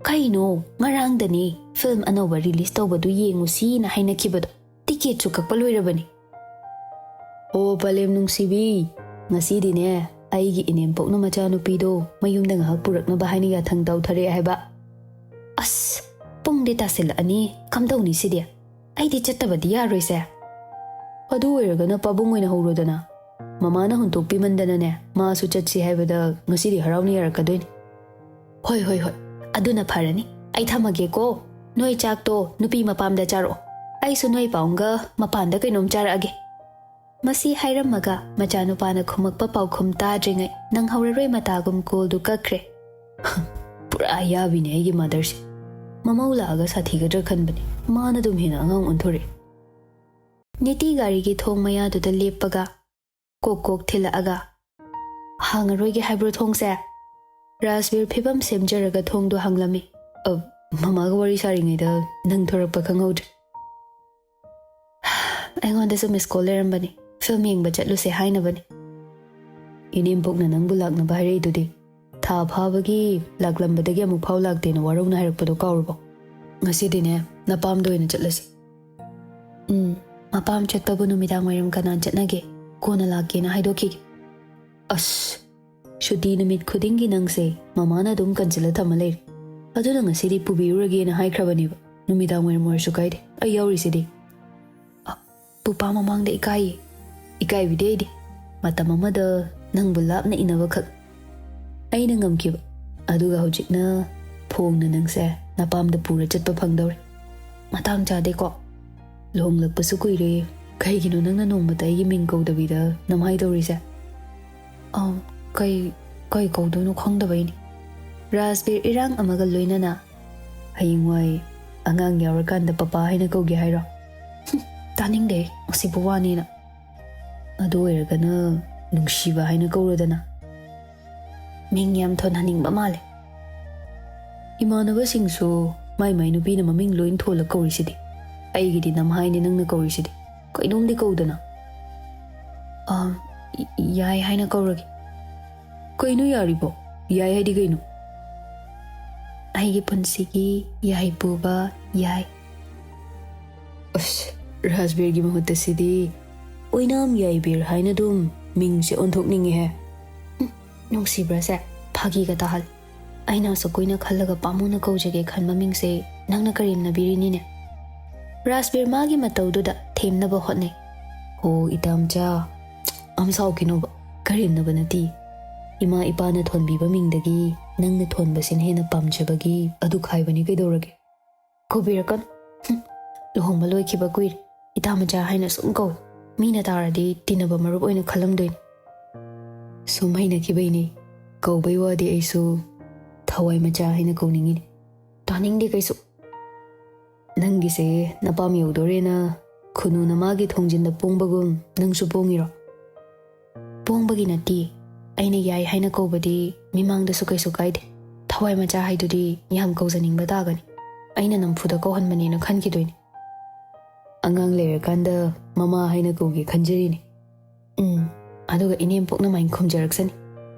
"ꯀꯩꯅꯣ, ꯉꯔꯥꯡꯗꯅꯤ ꯐꯤꯂꯝ ꯑꯅꯧꯕ ꯔꯤꯂꯤꯁ ꯇꯧꯕꯗꯨ ꯌꯦꯡꯉꯨꯁꯤꯅ ꯍꯥꯏꯅꯈꯤꯕꯗꯣ? ꯇꯤꯀꯦꯠꯁꯨ ꯀꯛꯄ ꯂꯣꯏꯔꯕꯅꯤ꯫" "ꯑꯣ, ꯄꯂꯦꯝ ꯅꯨꯡꯁꯤꯕꯤ, ꯉꯁꯤꯗꯤꯅꯦ ꯑꯩꯒꯤ ꯏꯅꯦꯝꯄꯣꯛꯅ ꯃꯆꯥꯅꯨꯄꯤꯗꯣ ꯃꯌꯨꯝꯗ ꯉꯥꯏꯍꯥꯛ ꯄꯨꯔꯛꯅꯕ ꯍꯥꯏꯅ ꯌꯥꯊꯪ ꯇꯧꯊꯔꯛꯑꯦ ꯍꯥꯏꯕ꯫" "ꯑꯁ, ꯄꯨꯡꯗꯤ ꯇꯥꯁꯤꯜꯂꯛꯑꯅꯤ, ꯀꯝꯗꯧꯅꯤ ꯁꯤꯗꯤ? ꯑꯩꯗꯤ ꯆꯠꯇꯕꯗꯤ ꯌꯥꯔꯣꯏꯁꯦ꯫" "ꯑꯗꯨ ꯑꯣꯏꯔꯒꯅ ꯄꯥꯕꯨꯡ ꯑꯣꯏꯅ ꯍꯧꯔꯣꯗꯅ꯫ ꯃꯃꯥꯅ ꯍꯨꯟꯇꯣꯛꯄꯤꯃꯟꯗꯅꯅꯦ, ꯃꯥꯁꯨ ꯆꯠꯁꯤ ꯍꯥꯏꯕꯗ ꯉꯁꯤꯗꯤ ꯍꯔꯥꯎꯅ ꯌꯥꯔꯛꯀꯗꯣꯏꯅꯤ꯫" "ꯍꯣꯏ, ꯍꯣꯏ, ꯍꯣꯏ, ꯑꯗꯨꯅ ꯐꯔꯅꯤ꯫ ꯑꯩ ꯊꯝꯃꯒꯦꯀꯣ꯫ ꯅꯣꯏ ꯆꯥꯛꯇꯣ ꯅꯨꯄꯤ ꯃꯄꯥꯝꯗ ꯆꯥꯔꯛꯑꯣ꯫ ꯑꯩꯁꯨ ꯅꯣꯏ ꯄꯥꯎꯡꯒ ꯃꯄꯥꯟꯗ ꯀꯩꯅꯣꯝ ꯆꯥꯔꯛꯑꯒꯦ꯫" ꯃꯁꯤ ꯍꯥꯏꯔꯝꯃꯒ ꯃꯆꯥꯅꯨꯄꯥꯅ ꯈꯨꯝꯃꯛꯄ ꯄꯥꯎꯈꯨꯝ ꯇꯥꯗ꯭ꯔꯤꯉꯩ ꯅꯪꯍꯧꯔꯔꯣꯏ ꯃꯇꯥꯒꯨꯝ ꯀꯣꯜꯗꯨ ꯀꯛꯈ꯭ꯔꯦ꯫ "ꯄꯨꯔꯥ ꯑꯌꯥꯕꯤꯅꯦ ꯑꯩꯒꯤ ꯃꯥꯗꯔꯁꯦ꯫ ꯃꯃꯧ ꯂꯥꯛꯑꯒ ꯁꯥꯊꯤꯒꯗ꯭ꯔꯥ ꯈꯟꯕꯅꯦ, ꯃꯥꯅ ꯑꯗꯨꯝ ꯍꯦꯟꯅ ꯑꯉꯥꯡ ꯑꯣꯟꯊꯣꯔꯛꯑꯦ꯫" ꯅꯤꯇꯤ ꯒꯥꯔꯤꯒꯤ ꯊꯣꯡ ꯃꯌꯥꯗꯨꯗ ꯂꯦꯞꯄꯒ ꯀꯣꯛ ꯀꯣꯛ ꯊꯤꯜꯂꯛꯑꯒ, "ꯍꯥꯡꯉꯔꯣꯏꯒꯦ ꯍꯥꯏꯕ꯭ꯔꯣ ꯊꯣꯡꯁꯦ?" ꯔꯥꯖꯕꯤꯔ ꯐꯤꯕꯝ ꯁꯦꯝꯖꯔꯒ ꯊꯣꯡꯗꯨ ꯍꯥꯡꯂꯝꯃꯤ꯫ "ꯑ, ꯃꯃꯥꯒ ꯋꯥꯔꯤ ꯁꯥꯔꯤꯉꯩꯗ ꯅꯪ ꯊꯣꯔꯛꯄ ꯈꯪꯍꯧꯗ꯭ꯔꯦ꯫ ꯑꯩꯉꯣꯟꯗꯁꯨ ꯃꯤꯁ ꯀꯣꯜ ꯂꯩꯔꯝꯕꯅꯤ, ꯐꯤꯂꯝ ꯌꯦꯡꯕ ꯆꯠꯂꯨꯁꯦ ꯍꯥꯏꯅꯕꯅꯤ꯫ ꯏꯅꯦꯝꯕꯣꯛꯅ ꯅꯪꯕꯨ ꯂꯥꯛꯅꯕ ꯍꯥꯏꯔꯛꯏꯗꯨꯗꯤ꯫ ꯊꯥ ꯐꯥꯕꯒꯤ ꯂꯥꯛꯂꯝꯕꯗꯒꯤ ꯑꯃꯨꯛ ꯐꯥꯎ ꯂꯥꯛꯇꯦꯅ ꯋꯥꯔꯧꯅ ꯍꯥꯏꯔꯛꯄꯗꯣ ꯀꯥꯎꯔꯕꯣ? ꯉꯁꯤꯗꯤꯅꯦ, ꯅꯄꯥꯝꯗ ꯑꯣꯏꯅ ꯆꯠꯂꯁꯤ꯫ ꯎꯝ, ꯃꯄꯥꯝ ꯆꯠꯄꯕꯨ ꯅꯨꯃꯤꯗꯥꯡ ꯋꯥꯏꯔꯝ ꯀꯅꯥ ꯆꯠꯅꯒꯦ? ꯀꯣꯟꯅ ꯂꯥꯛꯀꯦꯅ ꯍꯥꯏꯗꯣꯛꯈꯤꯒꯦ꯫ ꯑꯁ, ꯁꯨꯇꯤ ꯅꯨꯃꯤꯠ ꯈꯨꯗꯤꯡꯒꯤ ꯅꯪꯁꯦ ꯃꯃꯥꯅ ꯑꯗꯨꯝ ꯀꯟꯁꯤꯜꯂ ꯊꯝꯃ ꯂꯩꯔꯦ꯫ ꯑꯗꯨꯅ ꯉꯁꯤꯗꯤ ꯄꯨꯕꯤꯔꯨꯔꯒꯦꯅ ꯍꯥꯏꯈ꯭ꯔꯕꯅꯦꯕ꯫ ꯅꯨꯃꯤꯗꯥꯡ ꯋꯥꯏꯔꯝ ꯑꯣꯏꯔꯁꯨ ꯀꯥꯏꯗꯦ, ꯑꯩ ꯌꯥꯎꯔꯤꯁꯤꯗꯤ꯫ ꯑ, ꯄꯨꯄꯥ ꯃꯃꯥꯡꯗ ꯏꯀꯥꯏꯌꯦ꯫ ꯏꯀꯥꯏꯕꯤꯗꯦ ꯑꯩꯗꯤ꯫ ꯃꯇꯝ ꯑꯃꯗ ꯅꯪꯕꯨ ꯂꯥꯞꯅ ꯏꯟꯅꯕꯈꯛ ꯑꯩꯅ ꯉꯝꯈꯤꯕ꯫ ꯑꯗꯨꯒ ꯍꯧꯖꯤꯛꯅ ꯐꯣꯡꯅ ꯅꯪꯁꯦ ꯅꯄꯥꯝꯗ ꯄꯨꯔ ꯆꯠꯄ ꯐꯪꯗꯧꯔꯦ꯫ ꯃꯇꯥꯡ ꯆꯥꯗꯦꯀꯣ? ꯂꯨꯍꯣꯡꯂꯛꯄꯁꯨ ꯀꯨꯏꯔꯦ꯫ ꯀꯩꯒꯤꯅꯣ ꯅꯪꯅ ꯅꯣꯡꯃꯇ ꯑꯩꯒꯤ ꯃꯤꯡ ꯀꯧꯗꯕꯤꯗ ꯅꯝꯍꯥꯏ ꯇꯧꯔꯤꯁꯦ? ꯑꯥ, ꯀꯩ, ꯀꯩ ꯀꯧꯗꯣꯏꯅꯣ ꯈꯪꯗꯕꯩꯅꯤ꯫ ꯔꯥꯖꯕꯤꯔ ꯏꯔꯥꯡ ꯑꯃꯒ ꯂꯣꯏꯅꯅ ꯍꯌꯦꯡꯋꯥꯏ ꯑꯉꯥꯡ ꯌꯥꯎꯔꯀꯥꯟꯗ ꯄꯄꯥ ꯍꯥꯏꯅ ꯀꯧꯒꯦ ꯍꯥꯏꯔꯣ? ꯍꯨꯝ, ꯇꯥꯅꯤꯡꯗꯦ, ꯃꯁꯤꯕꯨ ꯋꯥꯅꯦꯅ꯫ ꯑꯗꯨ ꯑꯣꯏꯔꯒꯅ ꯅꯨꯡꯁꯤꯕ ꯍꯥꯏꯅ ꯀꯧꯔꯣꯗꯅ꯫ ꯃꯤꯡ ꯌꯥꯝ ꯊꯣꯟꯍꯟꯅꯤꯡꯕ ꯃꯥꯜꯂꯦ꯫ ꯏꯃꯥꯟꯅꯕꯁꯤꯡꯁꯨ ꯃꯥꯏ ꯃꯥꯏ ꯅꯨꯄꯤꯅ ꯃꯃꯤꯡ ꯂꯣꯏ ꯊꯣꯜꯂ ꯀꯧꯔꯤꯁꯤꯗꯤ꯫ ꯑꯩꯒꯤꯗꯤ ꯅꯝꯍꯥꯏꯅꯦ ꯅꯪꯅ ꯀꯧꯔꯤꯁꯤꯗꯤ꯫ ꯀꯩꯅꯣꯝꯗꯤ ꯀꯧꯗꯅ꯫ ꯑꯥ, ꯌꯥꯏ ꯍꯥꯏꯅ ꯀꯧꯔꯒꯦ꯫ ꯀꯩꯅꯣ ꯌꯥꯔꯤꯕꯣ? ꯌꯥꯏ ꯍꯥꯏꯗꯤ ꯀꯩꯅꯣ? ꯑꯩꯒꯤ ꯄꯨꯟꯁꯤꯒꯤ ꯌꯥꯏ ꯄꯨꯕ ꯌꯥꯏ꯫ ꯑꯁ, ꯔꯥꯖꯕꯤꯔꯒꯤ ꯃꯍꯨꯠꯇ ꯁꯤꯗꯤ ꯑꯣꯏꯅꯥꯝ ꯌꯥꯏꯕꯤꯔ ꯍꯥꯏꯅ ꯑꯗꯨꯝ ꯃꯤꯡꯁꯦ ꯑꯣꯟꯊꯣꯛꯅꯤꯡꯉꯤꯍꯦ꯫ ꯍꯨꯝ, ꯅꯨꯡꯁꯤꯕ꯭ꯔꯥꯁꯦ? ꯐꯥꯒꯤꯒ ꯇꯥꯍꯜ꯫ ꯑꯩꯅ ꯑꯁꯨꯛ ꯀꯨꯏꯅ ꯈꯜꯂꯒ ꯄꯥꯝꯃꯨꯅ ꯀꯧꯖꯒꯦ ꯈꯟꯕ ꯃꯤꯡꯁꯦ ꯅꯪꯅ ꯀꯔꯦꯝꯅꯕꯤꯔꯤꯅꯤꯅꯦ꯫ ꯔꯥꯖꯕꯤꯔ ꯃꯥꯒꯤ ꯃꯇꯧꯗꯨꯗ ꯊꯦꯝꯅꯕ ꯍꯣꯠꯅꯩ꯫ ꯍꯣ, ꯏꯇꯥꯝꯆꯥ, ꯑꯝ ꯁꯥꯎꯈꯤꯅꯣꯕ, ꯀꯔꯦꯝꯅꯕ ꯅꯠꯇꯦ꯫ ꯏꯃꯥ ꯏꯄꯥꯅ ꯊꯣꯟꯕꯤꯕ ꯃꯤꯡꯗꯒꯤ ꯅꯪꯅ ꯊꯣꯟꯕꯁꯤꯅ ꯍꯦꯟꯅ ꯄꯥꯝꯖꯕꯒꯤ ꯑꯗꯨ ꯈꯥꯏꯕꯅꯤ ꯀꯩꯗꯧꯔꯒꯦ? ꯀꯧꯕꯤꯔꯛꯀꯅꯨ꯫ ꯍꯨꯝ, ꯂꯨꯍꯣꯡꯕ ꯂꯣꯏꯈꯤꯕ ꯀꯨꯏꯔꯦ꯫ ꯏꯇꯥ ꯃꯆꯥ ꯍꯥꯏꯅ ꯁꯨꯝ ꯀꯧ꯫ ꯃꯤꯅ ꯇꯥꯔꯗꯤ ꯇꯤꯟꯅꯕ ꯃꯔꯨꯞ ꯑꯣꯏꯅ ꯈꯜꯂꯝꯗꯣꯏꯅꯤ꯫ ꯁꯨꯝ ꯍꯩꯅꯈꯤꯕꯩꯅꯦ꯫ ꯀꯧꯕꯩ ꯋꯥꯗꯤ ꯑꯩꯁꯨ ꯊꯋꯥꯏ ꯃꯆꯥ ꯍꯥꯏꯅ ꯀꯧꯅꯤꯡꯉꯤꯅꯦ꯫ ꯇꯥꯅꯤꯡꯗꯦ ꯀꯩꯁꯨ꯫ ꯅꯪꯒꯤꯁꯦ ꯅꯄꯥꯝ ꯌꯧꯗꯣꯔꯦꯅ ꯈꯨꯅꯨꯅ ꯃꯥꯒꯤ ꯊꯣꯡꯖꯤꯟꯗ ꯄꯣꯡꯕꯒꯨꯝ ꯅꯪꯁꯨ ꯄꯣꯡꯉꯤꯔꯣ? ꯄꯣꯡꯕꯒꯤ ꯅꯠꯇꯦ꯫ ꯑꯩꯅ ꯌꯥꯏ ꯍꯥꯏꯅ ꯀꯧꯕꯗꯤ ꯃꯤꯃꯥꯡꯗꯁꯨ ꯀꯩꯁꯨ ꯀꯥꯏꯗꯦ꯫ ꯍꯋꯥꯏ ꯃꯆꯥ ꯍꯥꯏꯗꯨꯗꯤ ꯌꯥꯝ ꯀꯧꯖꯅꯤꯡꯕ ꯇꯥꯒꯅꯤ꯫ ꯑꯩꯅ ꯅꯝꯐꯨꯗ ꯀꯧꯍꯟꯕꯅꯦꯅ ꯈꯟꯈꯤꯗꯣꯏꯅꯤ꯫ ꯑꯉꯥꯡ ꯂꯩꯔꯀꯥꯟꯗ ꯃꯃꯥ ꯍꯥꯏꯅ ꯀꯧꯒꯦ ꯈꯟꯖꯔꯤꯅꯤ꯫ ꯎꯝ, ꯑꯗꯨꯒ ꯏꯅꯦꯝꯄꯣꯛꯅ ꯃꯥꯏ ꯈꯨꯝꯖꯔꯛꯁꯅꯤ꯫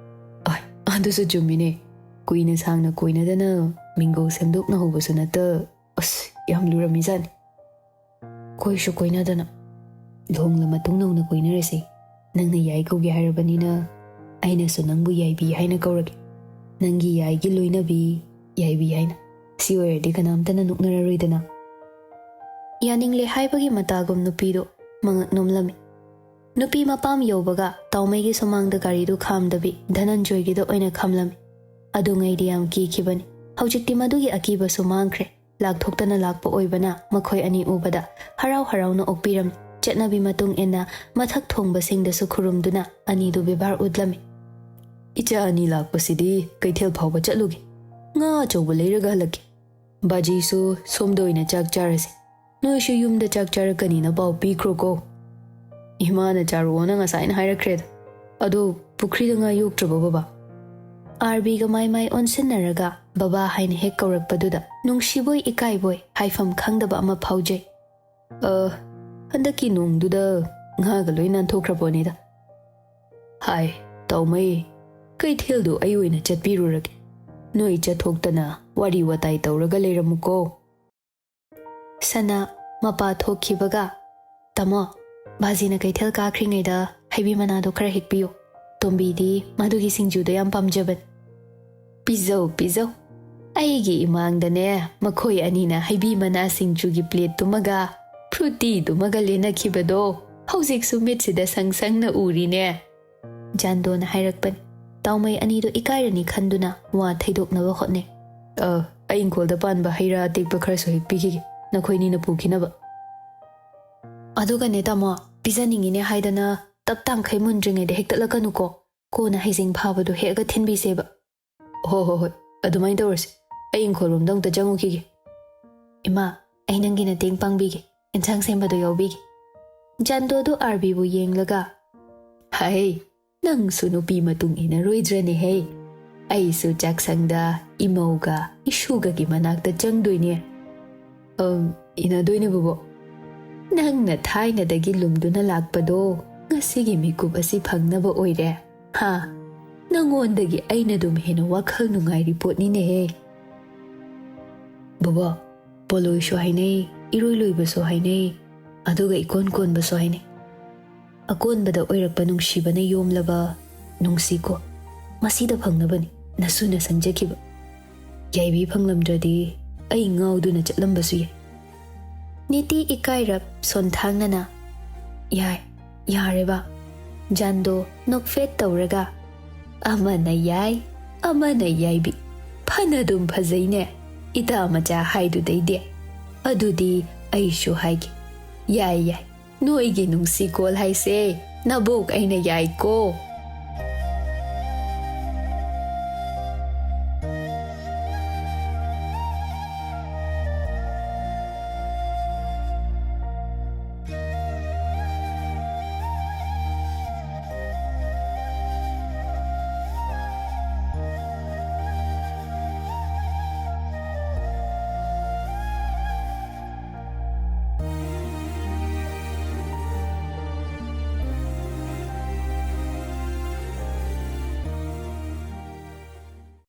ꯑꯣꯏ, ꯑꯗꯨꯁꯨ ꯆꯨꯝꯃꯤꯅꯦ꯫ ꯀꯨꯏꯅ ꯁꯥꯡꯅ ꯀꯣꯏꯅꯗꯅ ꯃꯤꯡꯒꯧ ꯁꯦꯝꯗꯣꯛꯅꯍꯧꯕꯁꯨ ꯅꯠꯇ꯫ ꯑꯁ, ꯌꯥꯝ ꯂꯨꯔꯝꯃꯤꯖꯥꯠꯅꯤ꯫ ꯀꯣꯏꯁꯨ ꯀꯣꯏꯅꯗꯅ꯫ ꯂꯨꯍꯣꯡꯂ ꯃꯇꯨꯡ ꯅꯧꯅ ꯀꯣꯏꯅꯔꯁꯤ꯫ ꯅꯪꯅ ꯌꯥꯏ ꯀꯧꯒꯦ ꯍꯥꯏꯔꯕꯅꯤꯅ ꯑꯩꯅꯁꯨ ꯅꯪꯕꯨ ꯌꯥꯏꯕꯤ ꯍꯥꯏꯅ ꯀꯧꯔꯒꯦ꯫ ꯅꯪꯒꯤ ꯌꯥꯏꯒꯤ ꯂꯣꯏꯅꯕꯤ, ꯌꯥꯏꯕꯤ ꯍꯥꯏꯅ꯫ ꯁꯤ ꯑꯣꯏꯔꯗꯤ ꯀꯅꯥꯝꯇꯅ ꯅꯣꯛꯅꯔꯔꯣꯏꯗꯅ꯫ ꯌꯥꯅꯤꯡꯂꯦ ꯍꯥꯏꯕꯒꯤ ꯃꯇꯥꯒꯨꯝ ꯅꯨꯄꯤꯗꯨ ꯃꯉꯛ ꯅꯣꯝꯂꯝꯃꯤ꯫ ꯅꯨꯄꯤ ꯃꯄꯥꯝ ꯌꯧꯕꯒ ꯇꯥꯎꯃꯩꯒꯤ ꯁꯨꯃꯥꯡꯗ ꯒꯥꯔꯤꯗꯨ ꯈꯥꯝꯗꯕꯤ ꯙꯅꯟꯖꯣꯏꯒꯤꯗ ꯑꯣꯏꯅ ꯈꯥꯝꯂꯝꯃꯤ꯫ ꯑꯗꯨꯉꯩꯗꯤ ꯌꯥꯝ ꯀꯤꯈꯤꯕꯅꯤ꯫ ꯍꯧꯖꯤꯛꯇꯤ ꯃꯗꯨꯒꯤ ꯑꯀꯤꯕꯁꯨ ꯃꯥꯡꯈ꯭ꯔꯦ꯫ ꯂꯥꯛꯊꯣꯛꯇꯅ ꯂꯥꯛꯄ ꯑꯣꯏꯕꯅ ꯃꯈꯣꯏ ꯑꯅꯤ ꯎꯕꯗ ꯍꯔꯥꯎ ꯍꯔꯥꯎꯅ ꯑꯣꯛꯄꯤꯔꯝꯃꯤ꯫ ꯆꯠꯅꯕꯤ ꯃꯇꯨꯡ ꯏꯟꯅ ꯃꯊꯛ ꯊꯣꯡꯕꯁꯤꯡꯗꯁꯨ ꯈꯨꯔꯨꯝꯗꯨꯅ ꯑꯅꯤꯗꯨ ꯕꯦꯕꯥꯔ ꯎꯠꯂꯝꯃꯤ꯫ ꯏꯆꯥ ꯑꯅꯤ ꯂꯥꯛꯄꯁꯤꯗꯤ ꯀꯩꯊꯦꯜ ꯐꯥꯎꯕ ꯆꯠꯂꯨꯒꯦ꯫ ꯉꯥ ꯑꯆꯧꯕ ꯂꯩꯔꯒ ꯍꯜꯂꯛꯀꯦ꯫ ꯕꯥꯖꯤꯁꯨ ꯁꯣꯝꯗ ꯑꯣꯏꯅ ꯆꯥꯛ ꯆꯥꯔꯁꯤ꯫ ꯅꯣꯏꯁꯨ ꯌꯨꯝꯗ ꯆꯥꯛ ꯆꯥꯔꯛꯀꯅꯤꯅ ꯄꯥꯎ ꯄꯤꯈ꯭ꯔꯣꯀꯣ꯫ ꯏꯃꯥꯅ ꯆꯥꯔꯛꯑꯣꯅ ꯉꯁꯥꯏꯅ ꯍꯥꯏꯔꯛꯈ꯭ꯔꯦꯗ꯫ ꯑꯗꯣ ꯄꯨꯈ꯭ꯔꯤꯗ ꯉꯥ ꯌꯣꯛꯇ꯭ꯔꯕꯣ ꯕꯕꯥ? ꯑꯥꯔꯕꯤꯒ ꯃꯥꯏ ꯃꯥꯏ ꯑꯣꯟꯁꯤꯟꯅꯔꯒ ꯕꯕꯥ ꯍꯥꯏꯅ ꯍꯦꯛ ꯀꯧꯔꯛꯄꯗꯨꯗ ꯅꯨꯡꯁꯤꯕꯣꯏ ꯏꯀꯥꯏꯕꯣꯏ ꯍꯥꯏꯐꯝ ꯈꯪꯗꯕ ꯑꯃ ꯐꯥꯎꯖꯩ꯫ ꯑ, ꯍꯟꯗꯛꯀꯤ ꯅꯣꯡꯗꯨꯗ ꯉꯥꯒ ꯂꯣꯏ ꯅꯥꯟꯊꯣꯛꯈ꯭ꯔꯕꯣꯅꯤꯗ꯫ ꯍꯥꯏ, ꯇꯥꯎꯃꯩ, ꯀꯩꯊꯦꯜꯗꯨ ꯑꯩ ꯑꯣꯏꯅ ꯆꯠꯄꯤꯔꯨꯔꯒꯦ꯫ ꯅꯣꯏ ꯆꯠꯊꯣꯛꯇꯅ ꯋꯥꯔꯤ ꯋꯥꯇꯥꯏ ꯇꯧꯔꯒ ꯂꯩꯔꯝꯃꯨꯀꯣ꯫ ꯁꯅꯥ ꯃꯄꯥ ꯊꯣꯛꯈꯤꯕꯒ, "ꯇꯥꯃꯣ, ꯕꯥꯖꯤꯅ ꯀꯩꯊꯦꯜ ꯀꯥꯈ꯭ꯔꯤꯉꯩꯗ ꯍꯩꯕꯤ ꯃꯅꯥꯗꯣ ꯈꯔ ꯍꯦꯛꯄꯤꯌꯨ꯫ ꯇꯣꯝꯕꯤꯗꯤ ꯃꯗꯨꯒꯤ ꯁꯤꯡꯖꯨꯗꯣ ꯌꯥꯝ ꯄꯥꯝꯖꯕꯅꯤ꯫" "ꯄꯤꯖꯧ, ꯄꯤꯖꯧ꯫ ꯑꯩꯒꯤ ꯏꯃꯥꯡꯗꯅꯦ ꯃꯈꯣꯏ ꯑꯅꯤꯅ ꯍꯩꯕꯤ ꯃꯅꯥ ꯁꯤꯡꯖꯨꯒꯤ ꯄ꯭ꯂꯦꯠꯇꯨꯃꯒ ꯐ꯭ꯔꯨꯇꯤꯗꯨꯃꯒ ꯂꯦꯟꯅꯈꯤꯕꯗꯣ ꯍꯧꯖꯤꯛꯁꯨ ꯃꯤꯠꯁꯤꯗ ꯁꯪ ꯁꯪꯅ ꯎꯔꯤꯅꯦ꯫" ꯖꯥꯟꯗꯣꯅ ꯍꯥꯏꯔꯛꯄꯅꯤ꯫ ꯇꯥꯎꯃꯩ ꯑꯅꯤꯗꯣ ꯏꯀꯥꯏꯔꯅꯤ ꯈꯟꯗꯨꯅ ꯋꯥ ꯊꯩꯗꯣꯛꯅꯕ ꯍꯣꯠꯅꯩ꯫ "ꯑ, ꯑꯩ ꯏꯪꯈꯣꯜꯗ ꯄꯥꯟꯕ ꯍꯩ ꯔꯥ ꯑꯇꯦꯛꯄ ꯈꯔꯁꯨ ꯍꯦꯛꯄꯤꯈꯤꯒꯦ, ꯅꯈꯣꯏꯅꯤꯅ ꯄꯨꯈꯤꯅꯕ꯫" "ꯑꯗꯨꯒꯅꯦ ꯇꯥꯃꯣ, ꯄꯤꯖꯅꯤꯡꯉꯤꯅꯦ ꯍꯥꯏꯗꯅ ꯇꯞ ꯇꯥꯡꯈꯩ ꯃꯨꯟꯗ꯭ꯔꯤꯉꯩꯗ ꯍꯦꯛꯇꯠꯂꯛꯀꯅꯨꯀꯣ꯫ ꯀꯣꯟꯅ ꯍꯩꯖꯤꯡ ꯐꯥꯕꯗꯣ ꯍꯦꯛꯑꯒ ꯊꯤꯟꯕꯤꯁꯦꯕ꯫" "ꯍꯣ, ꯍꯣ, ꯍꯣꯏ, ꯑꯗꯨꯃꯥꯏꯅ ꯇꯧꯔꯁꯤ꯫ ꯑꯩ ꯏꯪꯈꯣꯜꯔꯣꯝꯗ ꯑꯃꯨꯛꯇ ꯆꯪꯉꯨꯈꯤꯒꯦ꯫" "ꯏꯃꯥ, ꯑꯩ ꯅꯪꯒꯤ ꯃꯇꯦꯡ ꯄꯥꯡꯕꯤꯒꯦ, ꯏꯟꯁꯥꯡ ꯁꯦꯝꯕꯗꯣ ꯌꯥꯎꯕꯤꯒꯦ꯫" ꯖꯥꯟꯗꯣꯗꯨ ꯑꯥꯔꯕꯤꯕꯨ ꯌꯦꯡꯂꯒ, "ꯍꯥꯏ, ꯅꯪꯁꯨ ꯅꯨꯄꯤ ꯃꯇꯨꯡ ꯏꯟꯅꯔꯣꯏꯗ꯭ꯔꯅꯦꯍꯦ? ꯑꯩꯁꯨ ꯆꯥꯛꯁꯪꯗ ꯏꯃꯧꯒ ꯏꯁꯨꯒꯒꯤ ꯃꯅꯥꯛꯇ ꯆꯪꯗꯣꯏꯅꯦ꯫ ꯑꯝ, ꯏꯟꯅꯗꯣꯏꯅꯦ ꯕꯣꯕꯣꯛ꯫ ꯅꯪꯅ ꯊꯥꯏꯅꯗꯒꯤ ꯂꯨꯝꯗꯨꯅ ꯂꯥꯛꯄꯗꯣ ꯉꯁꯤꯒꯤ ꯃꯤꯀꯨꯞ ꯑꯁꯤ ꯐꯪꯅꯕ ꯑꯣꯏꯔꯦ꯫ ꯍꯥ? ꯅꯪꯉꯣꯟꯗꯒꯤ ꯑꯩꯅ ꯑꯗꯨꯝ ꯍꯦꯟꯅ ꯋꯥꯈꯜ ꯅꯨꯡꯉꯥꯏꯔꯤ ꯄꯣꯠꯅꯤꯅꯦꯍꯦ꯫ ꯕꯣꯕꯣꯛ, ꯄꯣꯂꯣꯏꯁꯨ ꯍꯥꯏꯅꯩ, ꯏꯔꯣꯏ ꯂꯣꯏꯕꯁꯨ ꯍꯥꯏꯅꯩ, ꯑꯗꯨꯒ ꯏꯀꯣꯟ ꯀꯣꯟꯕꯁꯨ ꯍꯥꯏꯅꯩ꯫ ꯑꯀꯣꯟꯕꯗ ꯑꯣꯏꯔꯛꯄ ꯅꯨꯡꯁꯤꯕꯅ ꯌꯣꯝꯂꯕ ꯅꯨꯡꯁꯤꯀꯣ, ꯃꯁꯤꯗ ꯐꯪꯅꯕꯅꯤ ꯅꯁꯨꯅ ꯁꯪꯖꯈꯤꯕ꯫ ꯌꯥꯏꯕꯤ ꯐꯪꯂꯝꯗ꯭ꯔꯗꯤ ꯑꯩ ꯉꯥꯎꯗꯨꯅ ꯆꯠꯂꯝꯕꯁꯨ ꯌꯥꯏ꯫ ꯅꯤꯇꯤ ꯏꯀꯥꯏꯔꯞ ꯁꯣꯟꯊꯥꯡꯅꯅ, "ꯌꯥꯏ, ꯌꯥꯔꯦꯕ"꯫ ꯖꯥꯟꯗꯣ ꯅꯣꯛꯐꯦꯠ ꯇꯧꯔꯒ, "ꯑꯃꯅ ꯌꯥꯏ, ꯑꯃꯅ ꯌꯥꯏꯕꯤ꯫ ꯐꯅꯗꯨꯝ ꯐꯖꯩꯅꯦ, ꯏꯇꯥ ꯃꯆꯥ ꯍꯥꯏꯗꯨꯗꯩꯗꯤ꯫ ꯑꯗꯨꯗꯤ ꯑꯩꯁꯨ ꯍꯥꯏꯒꯦ꯫ ꯌꯥꯏ, ꯌꯥꯏ, ꯅꯣꯏꯒꯤ ꯅꯨꯡꯁꯤ ꯀꯣꯜ ꯍꯥꯏꯁꯦ ꯅꯕꯣꯛ ꯑꯩꯅ ꯌꯥꯏꯀꯣ"꯫